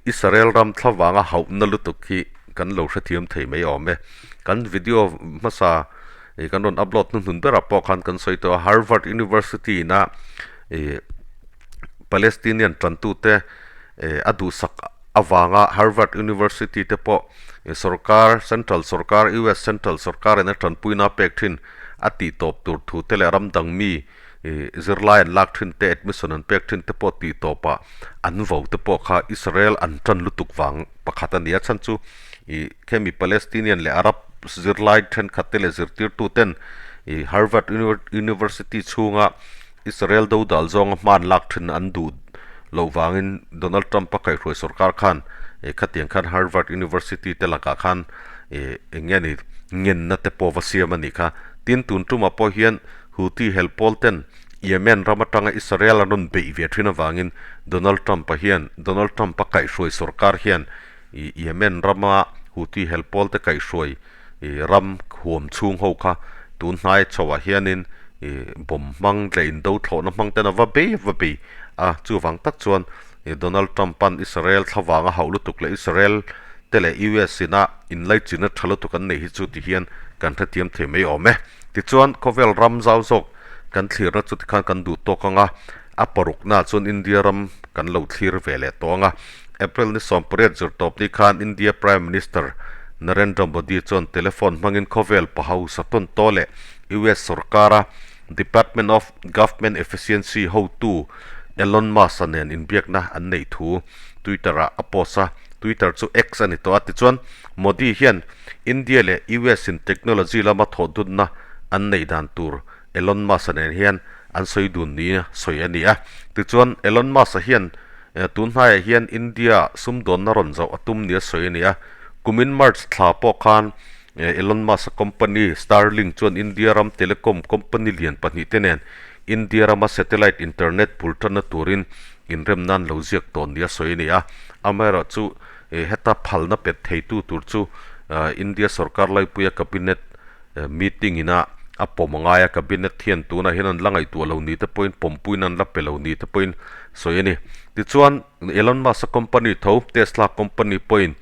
Israel ram thlavanga hauhna lutuk hi kan lo hrethiam thei mai awm e. Kan video hmasa kan rawn upload hnuhnun berah pawh khan kan sawi tawh a, Harvard University ina Palestinian tantute a duhsak avanga Harvard University te pawh sorkar, central sorkar, US central sorkarin a tanpuina pek thin a tihtawp tur thu te leh ram dang mi ih zirlai an lak thin te admission an pek thin te pawh tih tawpah an vo te pawh kha Israel an tan lutuk vang pakhat a ni a chhan chu ih khemi Palestinian leh Arab zirlai thenkhat te leh zirtirtu ten ih Harvard University chhunga Israel do dal zawnga hman lak thin an duh loh vangin Donald Trump a kaihhruai sorkar khan ih khatiang khan Harvard University te lakah khan ih eng nge ni ngenna te pawh va siam a nih kha tin tun tumah pawh hian Houthi helpawl ten Yemen ram atanga Israel an rawn beih ve thin avangin Donald Trump-a hian Donald Trump-a kaihhruai sorkar hian Yemen rama Houthi helpawl te kaihhruai ram huam chhung ho kha tun hnai chhoah hianin bomb hmang leh indo thlawhna hmang ten a va bei va bei a. Chuvang tak chuan Donald Trump-a'n Israel thlavang a hauh lutuk leh Israel te leh US ina inlaichinna tha lutuk an nei hi chu tihian kan hrethiam thei mai awm e. Tichuan, khawvel ram zau zawk kan thlirna chu tikhan kan duh tawk ang a, a paruknaah chuan India ram kan lo thlir ve leh tawh ang a. April ni 18 zirtawp ni khan India Prime Minister Narendra Modi chuan telephone hmangin khawvel pahau satawn tawh leh US sorkara Department of Government Efficiency hotu Elon Musk-a nen inbiakna an neih thu Twitter-ah a post a, Twitter chu X a ni tawh a. Tichuan, Modi hian India leh US in technology lama thawh dutna an neih dan tur Elon Musk-a nen hian an sawi dun nia sawi a ni a. Tichuan, Elon Musk-a hian tun hnaiah hian India sumdawnna rawn zauh a tum nia sawi a ni a. Kumin March thla pawh khan Elon Musk-a company Starlink chuan India ram telecom company lian pahnihte nen India rama satellite internet bul tanna turin inremna an lo ziak tawh nia sawi a ni a. Amaherawhchu, Heta phalna pet theitu tur chu India sorkar laipuia cabinet meeting ina a pawm a ngai a, cabinet hian tunah hian an la ngaihtuah lo ni te pawhin pawmpuiin an la pe lo ni te pawhin sawi a ni. Tichuan Elon Musk-a company tho Tesla company pawhin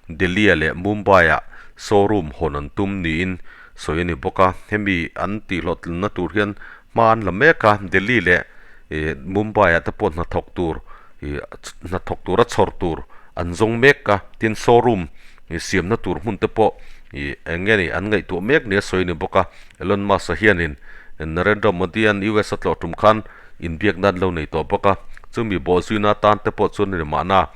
Delhi-ah leh Mumbai-ah showroom hawn an tum niin sawi a ni bawk a, hemi an tihhlawhtlinna tur hian hma an la mek a, Delhi leh Mumbai-ah te pawh hnathawk tur ih hnathawk tura chhawr tur an zawng mek a, tin showroom ih siamna tur hmun te pawh ih eng nge ni an ngaihtuah mek nia sawi a ni bawk a, Elon Musk-a hianin Narendra Modi-a'n US a tlawh tum khan inbiak nan lo nei tawh bawk a, chumi bawhzuina atan te pawh chuan a ni mahna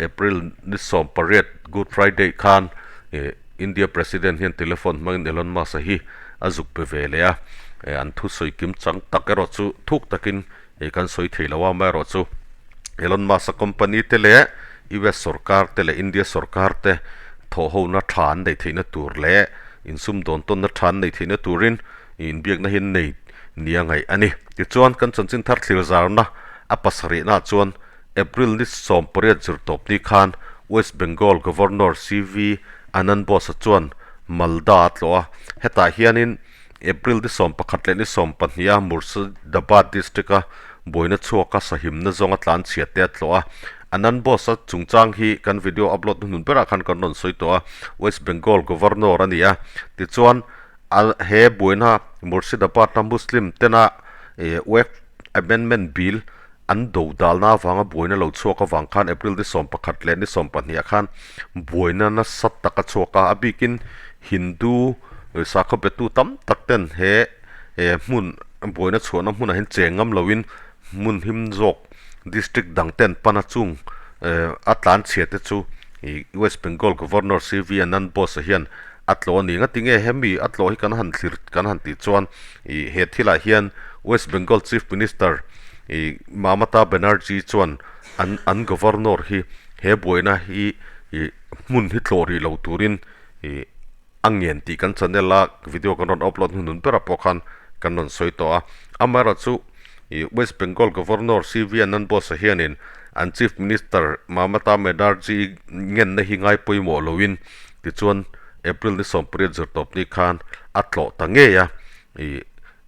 April ni 18 Good Friday khan ih India President hian telephone hmangin Elon Musk-a hi a zuk pe ve leh a, an thusawi kim chang tak erawh chu thuk takin Hei kan sawi thei lo a, amaherawh chu Elon Musk-a company te leh US sorkar te leh India sorkar te thawhhona tha an neih theihna tur leh insumdawn tawnna tha an neih theihna turin inbiakna hi an nei nia ngaih a ni. Tichuan, kan chanchin thar thlir zarna a pasarihnaah chuan April ni 18 zirtawpni khan West Bengal Governor CV Anand Bose-a chuan. Malda a tlawh a, hetah hianin April ni 11 leh ni 12 a Murshidabad district a buaina chhuak a sahimna zawnga tlan chhiat te a tlawh a. Anand Bose a chungchang hi kan video upload hnuhnun berah khan kan rawn sawi tawh a, West Bengal Governor a ni a. Tichuan a he buaina Murshidabad a Muslim tena Waqf Amendment Bill an do dalna avanga buaina lo chhuak avang khan April ni 11 leh ni 12 ah khan buaina nasa tak a chhuak a, a bikin Hindu sakhaw betu tam tak ten he hmun buaina chhuahna hmunah hian cheng ngam loin hmun him zawk district dang ten pana chung a tlan chhia te chu West Bengal Governor CV Anand Bose hian a tlawh a ni. Ngatinge hemi a tlawh hi kan han thlir kan han tih chuan ih he thilah hian West Bengal Chief Minister ih Mamata Banerjee chuan an an Governor hi he buaina hi ih hmun hi tlawh rih lo turin ih a ngen tih kan channel a video kan rawn upload hnu nun berah pawh khan kan rawn sawi tawh a. Amaherawhchu ih West Bengal Governor CV Anand Bose hianin an Chief Minister Mamata Banerjee ngenna hi ngai pawimawh loin Tichuan, April ni 18 zirtawp ni khan a tlawh ta ngei a, ih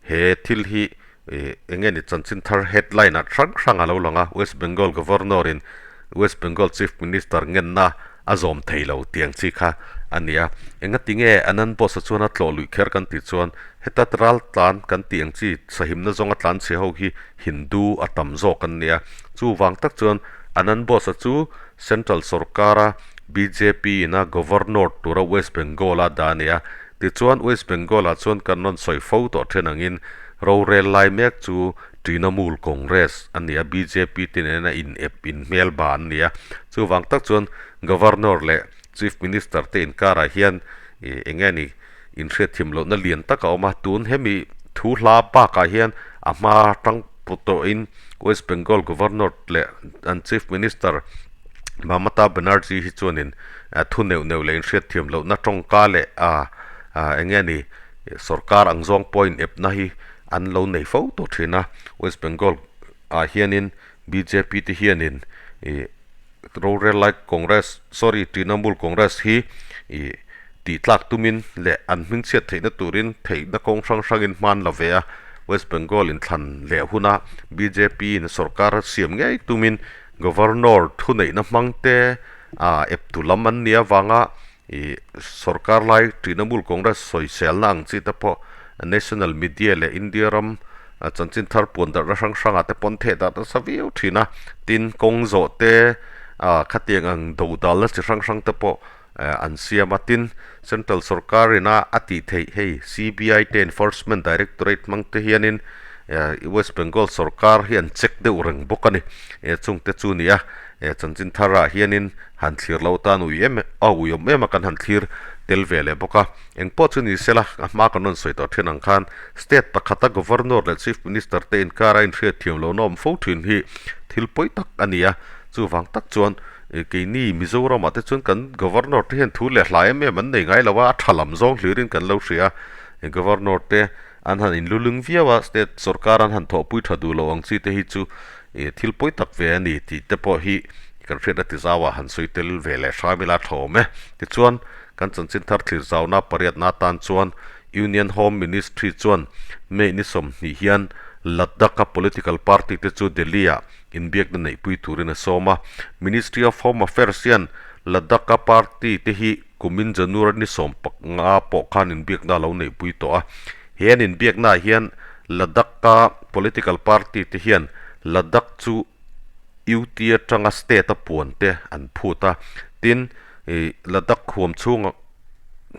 he thil hi ih eng nge ni chanchin thar headline ah hrang hrang a lo lang a, West Bengal Governor in West Bengal Chief Minister ngenna a zawm thei lo tiang chi kha a ni a. Engati nge Anand Bose chuan a tlawh luih kher kan tih chuan heta ral tlan kan tih ang chi sahimna zawnga tlan chhe ho hi Hindu a tam zawk an ni a, chuvang tak chuan Anand Bose chu Central sorkara bjp in a Governor tura West Bengal a dah a ni a. Tichuan West Bengal ah chuan kan rawn sawi fo tawh then angin rorel lai mek chu Trinamool Congress a ni a, bjp te nena in ep in hmel ba an ni a. Chuvang tak chuan Governor leh Chief Minister te inkarah hian ih eng nge ni inhriatthim lohna lian tak a awm a. Tun hemi thu hla bakah hian a hma tang put tawhin West Bengal Governor leh an Chief Minister Mamata Banerjee hi chuanin thu neuh neuh leh inhriatthiam lohna tawngka leh eng nge ni sorkar ang zawng pawhin epna hi an lo nei fo tawh thin a. West Bengal ah hianin bjp te hianin ih rorel lai Congress sorry Trinamool Congress hi ih tih tlak tumin leh an hmingchhiat theihna turin theihna kawng hrang hrangin hman la ve a. West Bengal inthlan leh huna bjp in sorkar a siam ngei tumin Governor thuneihna hmang te ah eptu lam an nia avanga ih sorkar lai Trinamool Congress sawiselna ang chi te pawh national media leh India ram chanchin thar puan darhna hrang hrangah te pawn theh dah nasa viau thin a. Tin, kawng zawh te ah khatiang ang dodalna chi hrang hrang te pawh an siam a. Tin, Central sorkar ina a tih theih hei CBI te Enforcement Directorate hmang te hianin West Bengal sorkar hi an check deuh reng bawk a ni. Chung te chu ni a, chanchin tharah hianin han thlir lo tan ui em a ui awm em a kan han thlir tel ve leh bawk a. Eng pawh chu ni sela, a hma kan rawn sawi tawh thin ang khan State pakhata Governor leh Chief Minister te inkara inhriatthiam lohna awm fo thin hi thil pawi tak a ni a. Chuvang tak chuan Keini Mizoramah te chuan kan Governor te hian thu leh hla em em an nei ngai lo a, a tha lam zawng hlirin kan lo hria a. Governor te an han inluling viau a, state sorkar an han thawhpui tha duh lo ang chi te hi chu thil pawi tak ve a ni tih te pawh hi kan hriatna ti zauah han sawi tel ve leh hram ila tha awm e. Tichuan, kan chanchin thar thlir zauna pariatna atan chuan Union Home Ministry chuan May ni 20 hian Ladakh-a political party te chu Delhi-ah inbiakna neihpui turin a sawm a. Ministry of Home Affairs hian Ladakh-a party te hi kumin January ni 15 pawh khan inbiakna a lo neihpui tawh a. He an inbiaknaah hian Ladakh-a political party te hian Ladakh chu UT atanga state a puan te an phut a. Tin, Ladakh huam chhunga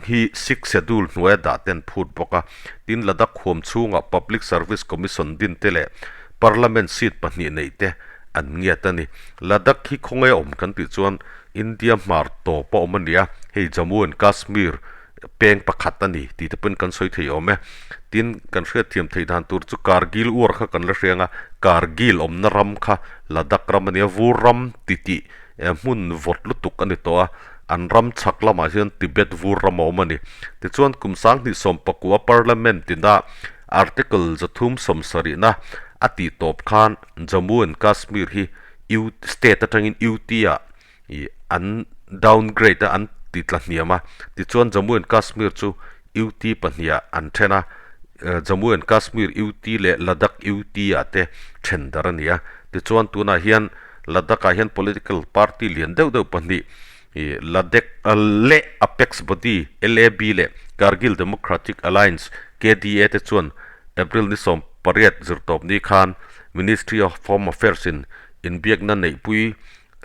hi Sixth Schedule hnuaia dah te an phut bawk a. Tin, Ladakh huam chhungah Public Service Commission din te leh Parliament seat pahnih neih te an ngiat a ni. Ladakh hi khawnge awm kan tih chuan India hmar tawp a awm a ni a, hei Jammu and Kashmir peng pakhat a ni tih te pawhin kan sawi thei awm e. Tin, kan hriatthiam theih dan tur chu Kargil war kha kan la hriang a, Kargil awmna ram kha Ladakh ram a ni a, vur ram titih hmun vawt lutuk a ni tawh a, an ram chhak lamah hian Tibet vur ram a awm a ni. Tichuan kum 2019 Parliament tina Article 370-na a tih tawp khan Jammu and Kashmir hi U state atangin UT ah ih an downgrade a, an. ti tla hniam a. Tichuan Jammu and Kashmir chu UT pahniha an then a, Jammu and Kashmir UT leh Ladakh UT ah te then dar a ni a. Tichuan tunah hian Ladakh ah hian political party lian deuh deuh pahnih Ladakh leh Apex Body, LAB, leh Kargil Democratic Alliance, KDA, te chuan April ni 18 zirtawp ni khan Ministry of Home Affairs in inbiakna neihpui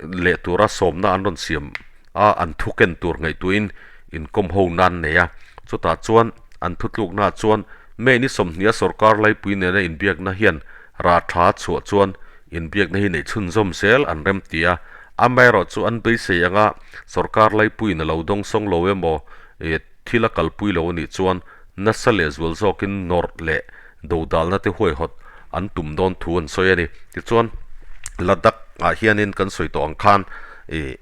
leh tura sawmna an rawn siam a, an thu ken tur ngaihtuahin inkawm ho nan nei a. Chutah chuan an thutluknaah chuan May ni 20 a sorkar laipui nena inbiakna hian rah tha chhuah chuan inbiakna hi neih chhunzawm zel an rem ti a. Amaherawh chu an beisei anga sorkar laipuiin a lo dawngsawng lo emaw thil a kalpui lo a nih chuan nasa leh zual zawkin nawrh leh dodalna te huaihawt an tum dawn thu an sawi a ni. Tichuan, Ladakh ah hianin kan sawi tawh ang khan ih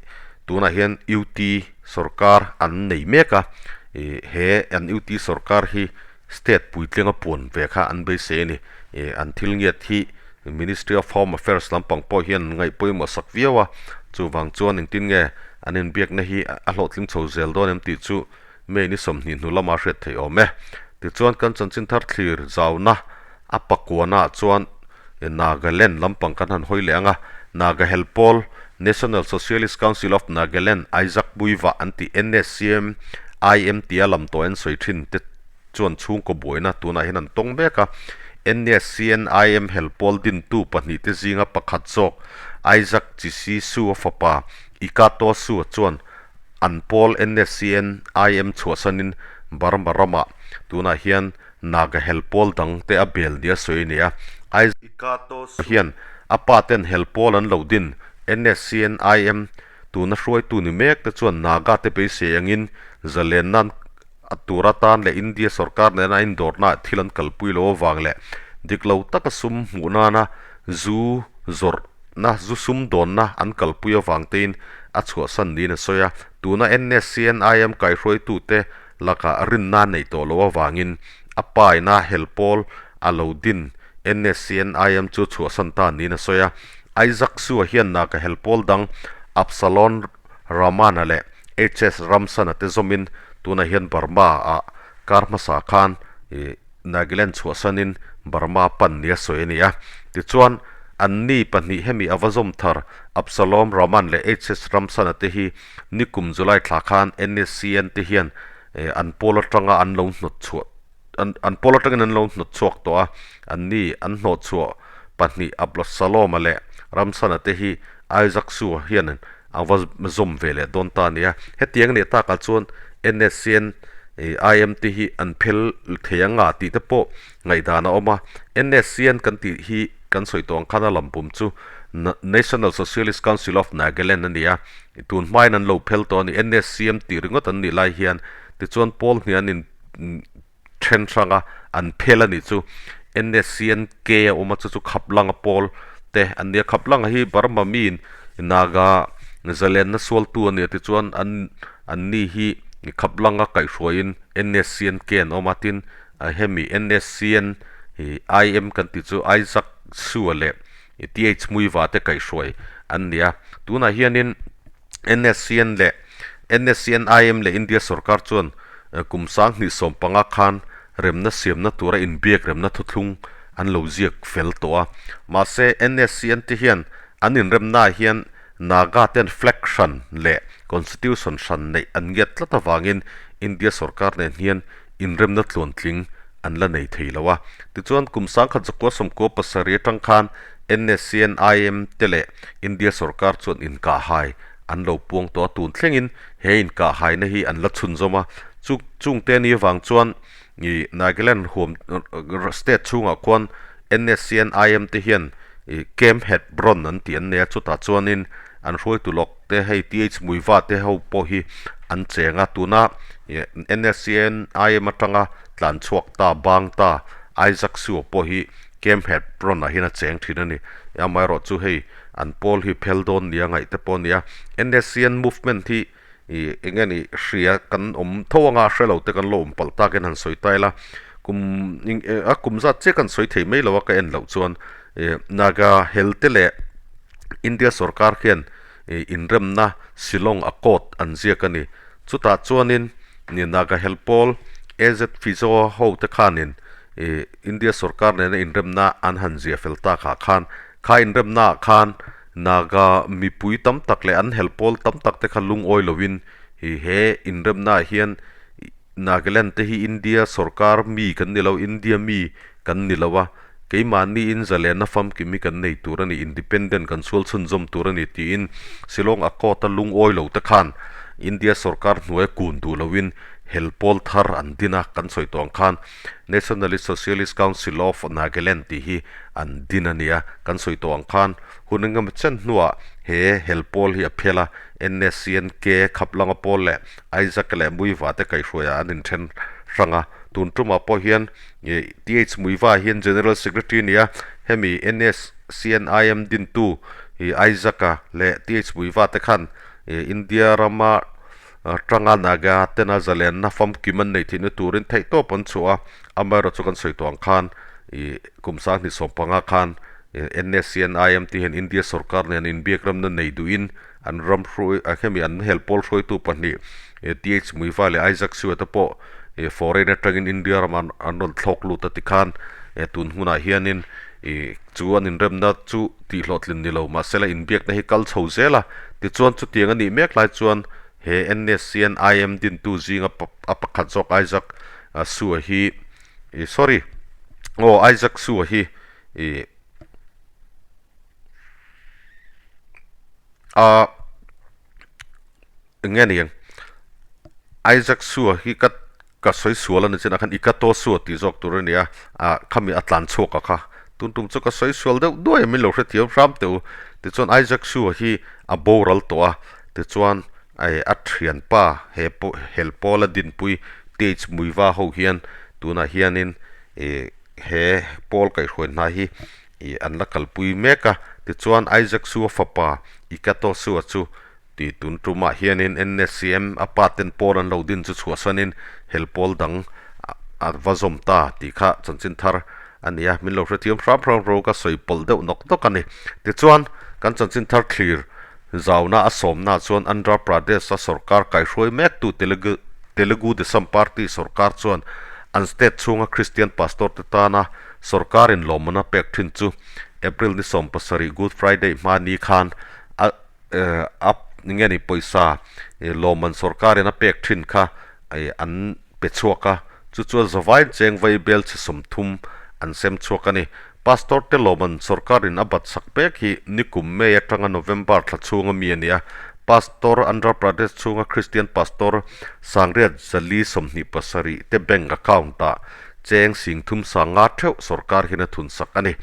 tunah hian UT sorkar an nei mek a, ih he an UT sorkar hi state puitlinga puan ve kha an beisei a ni. Ih an thil ngiat hi Ministry of Home Affairs lampang pawh hian an ngaih pawimawh sak viau a, chuvang chuan engtin nge an inbiakna hi a hlawhtling chho zel dawn em tih chu May ni 20 hnu lama hriat theih awm e. Tichuan kan chanchin thar thlir zauna a pakuana ah chuan Nagaland lampang kan han hawi leh ang a, Naga Helpawl, National Socialist Council of Nagaland, Isaac Muivah an tih NSCM, IM tia lam tawh an sawi thin te chuan chhungkaw buaina tunah hian an tawng mek a. NSCN, IM Helpawl dintu pahnihte zinga pakhat zawk Isaac Chisi Su-a fapa Ikato Su-a chuan An pawl NSCN, IM chhuahsanin Burma ramah tunah hian Naga hel pawl dang te a bel nia sawi a ni a. Aizawl hian a pa ten hel pawl an lo din NSCN, IM tuna hruaitu ni mek te chuan Naga te beisei angin zalen nan a tur atan leh India sorkar nena a indawrnaah thil an kalpui lo avang leh dik lo taka sum hmuh nana zu zawrhna, zu sum dawnna an kalpui avang tein a chhuahsan niin a sawi a. Tuna NSCNIM kaihruaitute lakah rinna a neih tawh loh avangin a paina hel pawl a lo din NSCNIM chu chhuahsan ta niin a sawi a. Isaac Sua hian Naga hel pawl dang Absalon Ramana leh HS Ramsana te zawmin tunah hian Burma ah kar hmasa khan Nagaland chhuahsanin Burma pan nia sawi a ni a. Tichuan, anni pahnih hemi a va zawm thar Absalom Raman leh HS Ramsana te hi nikum July thla khan NSCN te hian an pawl atanga an lo hnawt chhuah an an pawl atangin an lo hnawt chhuak tawh a. Anni an hnawh chhuah pahnih Absalom-a leh Ramsana te hi Isaac Sua hian a va zawm ve leh dawn ta a ni a. Hetiang nih takah chuan NSCN IMT hi an phel thei ang a tih te pawh ngaihdan a awm a. NSCN kan tih hi kan sawi tawh ang khan a lampum chu National Socialist Council of Nagaland a ni a. Tun hmain an lo phel tawh a ni. NSCM tih ringawt an nih lai hian tichuan pawl hnih an in then hranga an phel a nih chu NSCNK a awm a chu chu Khaplanga pawl te an nia Khaplanga hi Burma mi Naga zalenna sualtu a nia tichuan an an ni hi Khaplanga kaihhruaiin NSCNK an awm a tin hemi NSCN IM kan tih chu Isaac Sua leh TH Muiva te kaihhruai an nia tunah hianin NSCN leh NSCN-IM leh India sorkar chuan kum 2015 khan remna siamna tura inbiak remna thuthlung an lo ziak fel tawh a. Mahse, NSCN te hian an inremnaah hian Naga ten flag hran leh constitution hran neih an ngiat tlat avangin India sorkar nen hian inremna tluantling an la nei thei lo a. Tichuan, kum 1997 atang khan NSCN-IM te leh India sorkar chuan inkahhai an lo puang tawh a, tun thlengin he inkahhaina hi an la chhunzawm a. Chu chungte ni avang chuan ih Nagaland huam state chhungah khuan NSCN-IM te hian ih Camp Hebron an tih an nei a, chutah chuanin an hruaitu lawk te hei TH Muiva te ho pawh hi an cheng a, tuna ih NSCN-IM atanga tlan chhuak ta bang ta Isaac Suo pawh hi Camp Hebron ah hian a cheng thin a ni. Amaherawh chu hei an pawl hi phel dawn nia ngaih te pawh a ni a. NSCN movement hi ih eng nge ni hria kan awm tho anga hre lo te kan lo awm palh takin han sawi ta ila. Kum a kum zat chiah kan sawi thei mai lo a ka en loh chuan ih Naga hel te leh India sorkar hian ih inremna Shillong Accord an ziak a ni. Chutah chuanin Naga hel pawl AZ Fizo ho te khanin ih India sorkar nena inremna an han ziah fel tak ah khan kha inremna ah khan Naga mipui tam tak leh an hel pawl tam tak te kha lungawi lovin ih he inremna ah hian Nagaland te hi India sorkar mi kan ni lo, India mi kan ni lo a, keimahniin zalenna famkim hi kan nei tur a ni, independent kan sual chhunzawm tur a ni tiin Shillong Accord a lungawi lo te khan India sorkar hnuaia kun duh loin hel pawl thar an din a, kan sawi tawh ang khan Nationalist Socialist Council of Nagaland tih hi an din a ni a, kan sawi tawh ang khan hun engemaw chen hnuah he hel pawl hi a phel a, NSCNK Khaplanga pawl leh Isaac leh Muiva te kaihhruaiah an inthen hrang a, tun tumah pawh hian TH Muiva hian General Secretary a ni a, hemi NSCNIM dintu Isaac-a leh TH Muiva te khan India rama tanga Naga tena zalenna famkim an neih theihna turin theihtawp an chhuah a, amaherawhchu chu kan sawi tawh ang khan kum sanghnih sawmpanga khan NSCNIM te hian India sorkar nen inbiak ramna nei duhin An ram hruai a hemi an hel pawl hruaitu pahnih TH Muiva leh Isaac Siwa te pawh foreign atangin India ramah an rawn thlawk lut a tikhan tun hmunah hianin chu an inremna chu tihhlawhtlin ni lo mahsela inbiakna hi kal chho zel a tichuan chutiang a nih mek lai chuan he NSCNIM dintu zinga a pakhat zawk Isaac Siwa hi sorry aw Isaac Siwa hi A eng nge ni ang Isaac Sua hi ka ka sawi sual a ni chin ah khan Ikato Sua tih zawk tur a ni a ah khami a tlan chhuak a kha tun tum chu ka sawi sual deuh duai a min lo hrethiam hram teh u tichuan Isaac Sua hi a boral tawh a tichuan eh a thianpa he pawh hel pawl a dinpui TH Muiva ho hian tunah hianin ih he pawl kaihhruai hna hi Ih an la kalpui mek a, tichuan Isaac Sua fapa Ikato Sua chu ti tun tumah hianin NSCM a pa ten pawl an lo din chu chhuahsanin hel pawl dang a va zawm ta tih kha chanchin thar a ni a, min lo hrethiam hram hram ro ka sawi pawlh deuh nawk nawk a ni. Tichuan kan chanchin thar thlir zauna a sawmna chuan Andhra Pradesh a sorkar kaihruai mektu Telugu Telugu Desam Party sorkar chuan an state chhunga Christian pastor te tana Sorkarin lawmman a pek thin chu April ni 17 Good Friday hma ni khan a a nge ni pawisa lawmman sorkarin a pek thin kha an pe chhuak a, chu chuan zavain cheng vai bel chhe 30 an sem chhuak a ni. Pastor te lawmman sorkarin a bat sak pek hi nikum May atanga November thla chhunga mi a ni a, Pastor Andhra Pradesh chhunga Christian Pastor Sangriat Zali 27 te bank account ah Cheng sing thum sang nga theuh sorkar hian a thun sak a ni.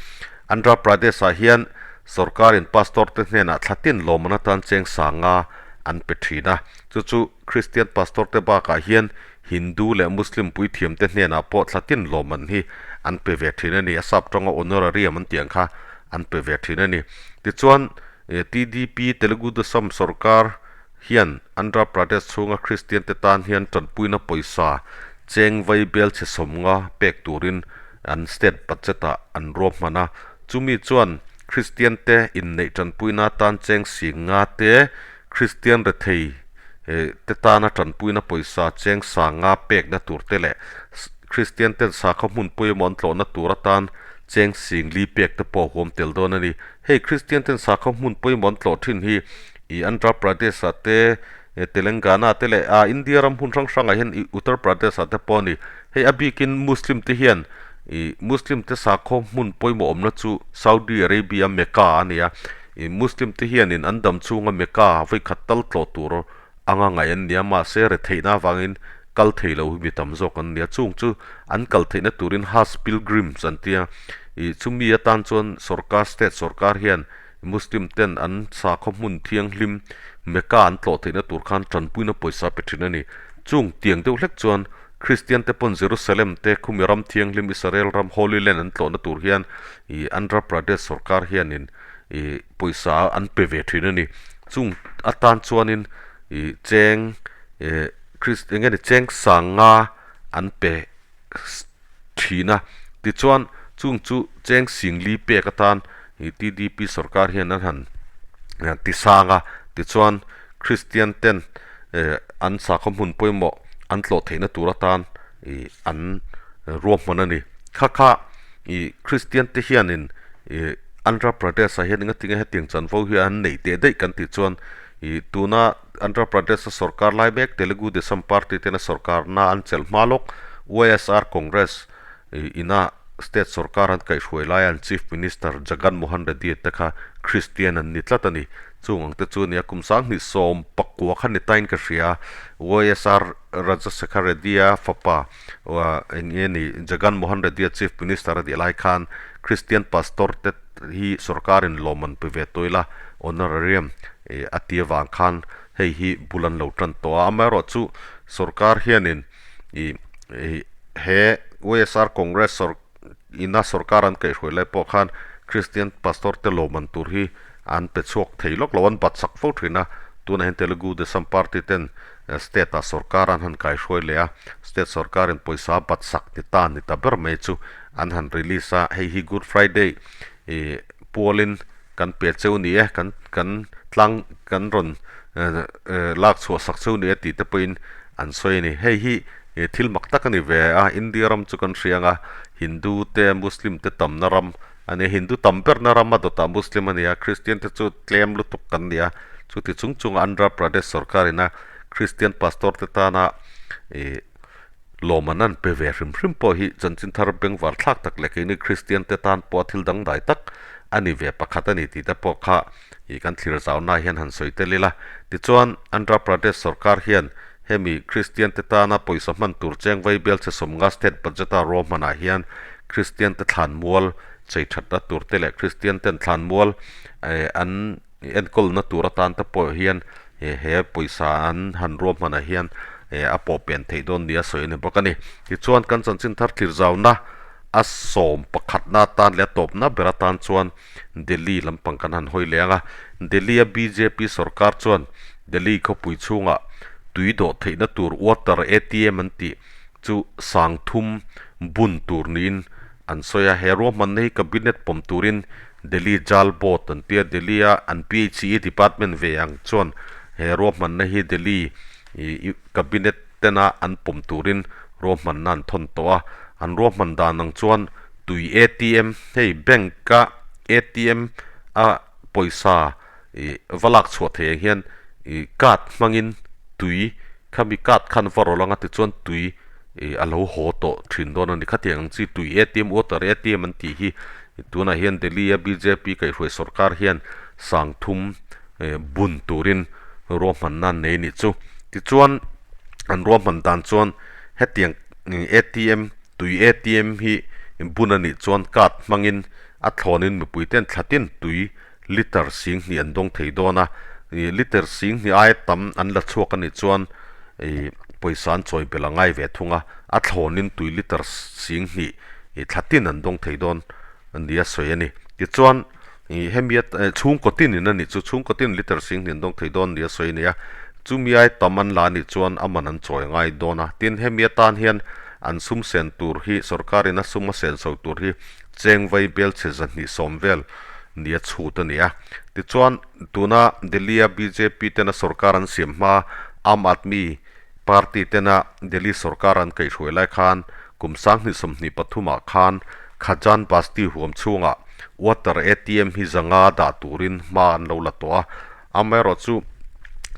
Andhra Pradesh-ah hian sorkarin pastor te hnenah thla tin lawmman atan cheng sang nga an pe thin a. Chu chu Christian pastor te bakah hian Hindu leh Muslim puithiam te hnenah pawh thla tin lawmman hi an pe ve thin a ni. A sap tawnga honorarium an tih ang kha an pe ve thin a ni. Tichuan TDP, Telugu Desam sorkar, hian Andhra Pradesh chhunga Kristian te tan hian tanpuina pawisa cheng vai bel chhe sawmnga pek turin an state budget ah an ruahman a. Chumi chuan Kristian te inneih tanpuina atan cheng sing nga te, Kristian rethei te tana tanpuina pawisa cheng sa nga pekna tur te leh Kristian ten sakhaw hmun pawimawh an tlawhna tur atan cheng sing li pek te pawh a huam tel dawn a ni. Hei Kristian ten sakhaw hmun pawimawh an tlawh thin hi i Andhra Pradesh ah te, Telangana te leh ah India ram hmun hrang hrangah hian i Uttar Pradesh ah te pawh a ni. Hei a bikin Muslim te hian i Muslim te sakhaw hmun pawimawh awmna chu Saudi Arabia Mecca a ni a. I Muslim te hianin an dam chhunga Mecca vawikhat tal tlawh tur anga ngaih an ni a, mahse retheihna avangin kal thei lo hi mi tam zawk an ni a. Chung chu an kal theihna turin Hajj pilgrims an ti a. I chumi atan chuan sorkar state sorkar hian Muslim ten an sakhaw hmun thianghlim Mecca an tlawh theihna tur khan tanpuina pawisa pe thin a ni. Chung tiang deuh hlek chuan Kristian te pawn Jerusalem te khumi ram thianghlim Israel ram Holy Land an tlawhna tur hian i Andhra Pradesh sorkar hianin i pawisa an pe ve thin a ni. Chung atan chuanin i cheng eh Krist eng nge ni cheng sang nga an pe thin a. Tichuan chung chu cheng sing li pek atan i TDP sorkar hian an han ti sang a. Tichuan Kristian ten. an sakhaw hmun pawimawh an tlawh theihna tur atan ih an ruahman a ni. Kha kha ih Kristian te hianin ih Andhra Pradesh ah hian engatinge hetiang chanvo hi an neih teh daih kan tih chuan ih tuna Andhra Pradesh a sorkar lai mek Telugu Desam Party tena sorkarna an chelh hma lawk YSR Congress ih ina state sorkar an kaihhruai laia an Chief Minister Jagan Mohan Reddy te kha Kristian an ni tlat a ni. Chung ang te chu a ni a, kum sanghnih 19 kha ni tain ka hria. YSR Rajasekhar Reddy-a fapa eng nge ni Jagan Mohan Reddy-a Chief Minister a tih lai khan Christian Pastor te hi sorkarin lawm an pe ve tawh ila honorarium a ti avang khan hei hi bul an lo tan tawh a. Amaherawhchu sorkar hianin ih he YSR Congress sawr ina sorkar an kaihhruai lai pawh khan Christian Pastor te lawm an tur hi an pe chhuak thei lawk lo, an bat sak fo thin a. Tunah hian Telugu Desam Party ten state ah sorkar an han kaihhruai leh a, state sorkar in pawisa bat sak ni ta ni ta ber mai chu an han release a, hei hi Good Friday ih pualin kan pe cheu ni e, kan kan tlang kan rawn lak chhuah sak cheu ni e tih te pawhin an sawi a ni. Hei hi thil mak tak a ni ve a, India ram chu kan hria ang a, Hindu te Muslim te tamna ram a ni a, Hindu tam berna ram a dawtah Muslim a ni a, Christian te chu tlem lutuk kan ni a, chuti chung chunga Andhra Pradesh sorkar ina Christian pastor te tana ih lawmman an pe ve hrim hrim pawh hi chanchin thar bengvar thlak tak leh keini Christian te tan pawh thil dangdai tak a ni ve pakhat a ni tih te pawh kha ih kan thlir zaunaah hian han sawi tel ila. Tichuan, Andhra Pradesh sorkar hian hemi Kristian te tana pawisa hman tur cheng vai bial che 50 state budget a ruahmanah hian Kristian te thlanmual chei thatna tur te leh Kristian ten thlanmual an enkawlna tur atan te pawh hian he pawisa an han ruahmanah hian a pawh pen theih dawn nia sawi a ni bawk a ni. Tichuan, kan chanchin thar thlir zauna a sawm pakhatna atan leh a tawpna ber atan chuan Delhi lampang kan han hawi leh ang a, Delhi-a bjp sorkar chuan Delhi khawpui chhungah tui dawh theihna tur water ATM an tih chu sang thum bun tur niin an sawi a, he ruahmanna hi cabinet pawm turin Delhi Jal Board an ti a, Delhi-a an PHE department ve ang chuan he ruahmanna hi Delhi cabinet tena an pawm turin ruahmanna an thawn tawh a, an ruahman dan ang chuan tui ATM hei bank a ATM a pawisa ih va lak chhuah theih ang hian ih card hmangin tui khami card khan va rawlh anga tichuan tui ih a lo haw tawh thin dawn a ni khatiang ang chi tui ATM water ATM an tih hi tunah hian Delhi a bjp kaihhruai sorkar hian sang thum eh bun turin ruahmanna an nei a nih chu. Tichuan an ruahman dan chuan hetiang ATM tui ATM hi bun a nih chuan card hmangin a thlawnin mipui ten thlatin tui liter sing hnih an dawng thei dawn a, ih liter sing hnih aia tam an la chhuak a nih chuan ih pawisa an chawi belh a ngai ve thung a, a thlawnin tui liter sing hnih ih thlatin an dawng thei dawn a ni a sawi a ni. Tichuan ih hemi a chhungkaw tin in a nih chu chhungkaw tin liter sing hnih an dawng thei dawn ni a sawi a ni a, chumi ai tam an la a nih chuan a man an chawi ngai dawn a, tin hemi atan hian an sum sen tur hi sorkar in a sum a sen chho tur hi cheng vai bel chhe 220 vel ni a chhut a ni a. Tichuan tuna Delhi a bjp tena sorkar an siam hma Aam Aadmi Party tena Delhi sorkar an kaihhruai lai khan kum 2023 ah khan Khajan Basti huam chhungah water ATM hi 500 dah turin hma an lo la tawh a. Amaherawhchu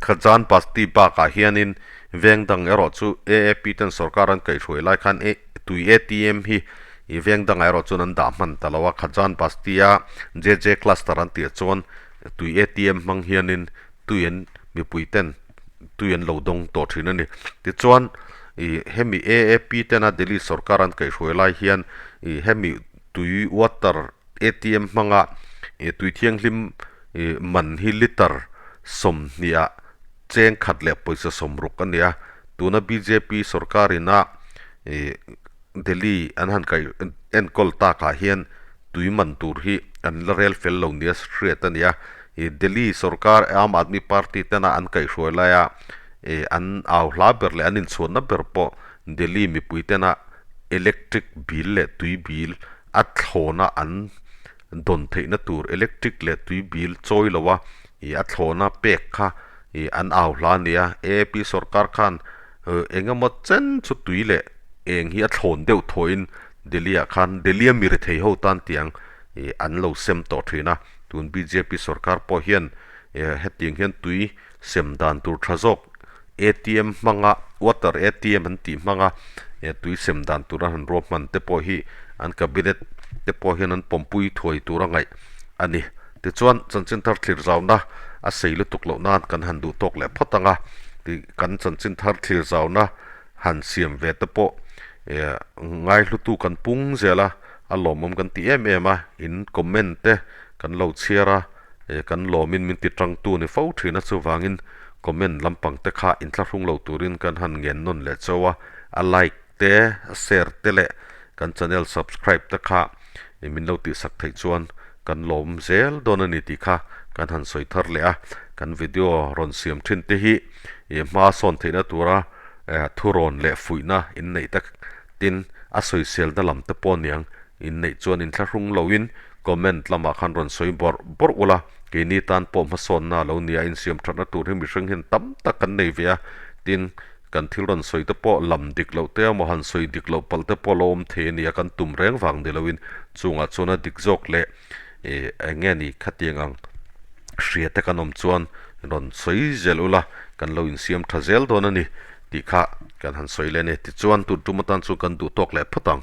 Khajan Basti bakah hianin veng dang erawh chu AAP ten sorkar an kaihhruai lai khan tui ATM hi veng dangah erawh chuan an dah hman ta lo a. Khajan Basti-a JJ Cluster an tih chuan tui ATM hmang hianin tui an mipui ten tui an lo dawng tawh thin a ni. Tichuan ih hemi AAP tena Delhi sorkar an kaihhruai lai hian ih hemi tui water ATM hmanga ih tui thianghlim ih man hi liter 20 ah cheng khat leh pawisa 60 a ni a. Tuna bjp sorkar ina ih Delhi an han kaih enkawl takah hian tui man tur hi an la rel fel lo nia hriat a ni a. Ih Delhi sorkar Aam Aadmi Party tena an kaihhruai laia ih an au hla ber leh an inchhuanna ber pawh Delhi mipui tena electric bill leh tui bill a thlawna an dawn theihna tur electric leh tui bill chawi loa ih a thlawna pek kha. Ih an au hla a nia, AAP sorkar khan eng emaw chen chu tui leh eng hi a thlawn deuh thawhin Delhi ah khan Delhi a mi rethei ho tan tiang ih an lo sem tawh thin a, tun bjp sorkar pawh hian hetiang hian tui sem dan tur tha zawk atm hmanga water atm an tih hmanga tui sem dan tur a han ruahman te pawh hi an cabinet te pawh hian an pawmpui thuai tur a ngaih a ni. Tichuan, chanchin thar thlir zauna a sei lutuk loh nan kan han duh tawk leh phawt ang a, tih kan chanchin thar thlir zauna han siam ve te pawh ngaihlutu kan pung zel a, a lawmawm kan ti em em a, in comment te kan lo chhiar a, kan lawmin min ti tangtu ni fo thin a, chuvangin comment lampang te kha inthlahrung lo turin kan han ngen nawn leh chauh a, a like te, a share te leh kan channel subscribe te kha min lo tihsak theih chuan kan lawm zel dawn a ni tih kha kan han sawi thar leh a, kan video rawn siam thin te hi hma sawn theihna tura thurawn leh fuihna inneih tak tin a sawiselna lam te pawh aniang inneih chuan inthlahrung loin comment lamah khan rawn sawi bawrh bawrh ula, keini tan pawh hmasawnna a lo nia insiam thatna tur hi mihring hian tam tak kan nei ve a, tin Kan thil rawn sawi te pawh lam dik loh te emaw han sawi dik loh palh te pawh lo awm thei a ni a, kan tum reng vang ni loin chungah chuan a dik zawk leh ih eng nge ni khatiang ang hria te kan awm chuan rawn sawi zel ula kan lo insiam tha zel dawn a ni tih kha kan han sawi leh a ni. Tichuan tun tum atan chuan kan duh tawk leh phawt ang.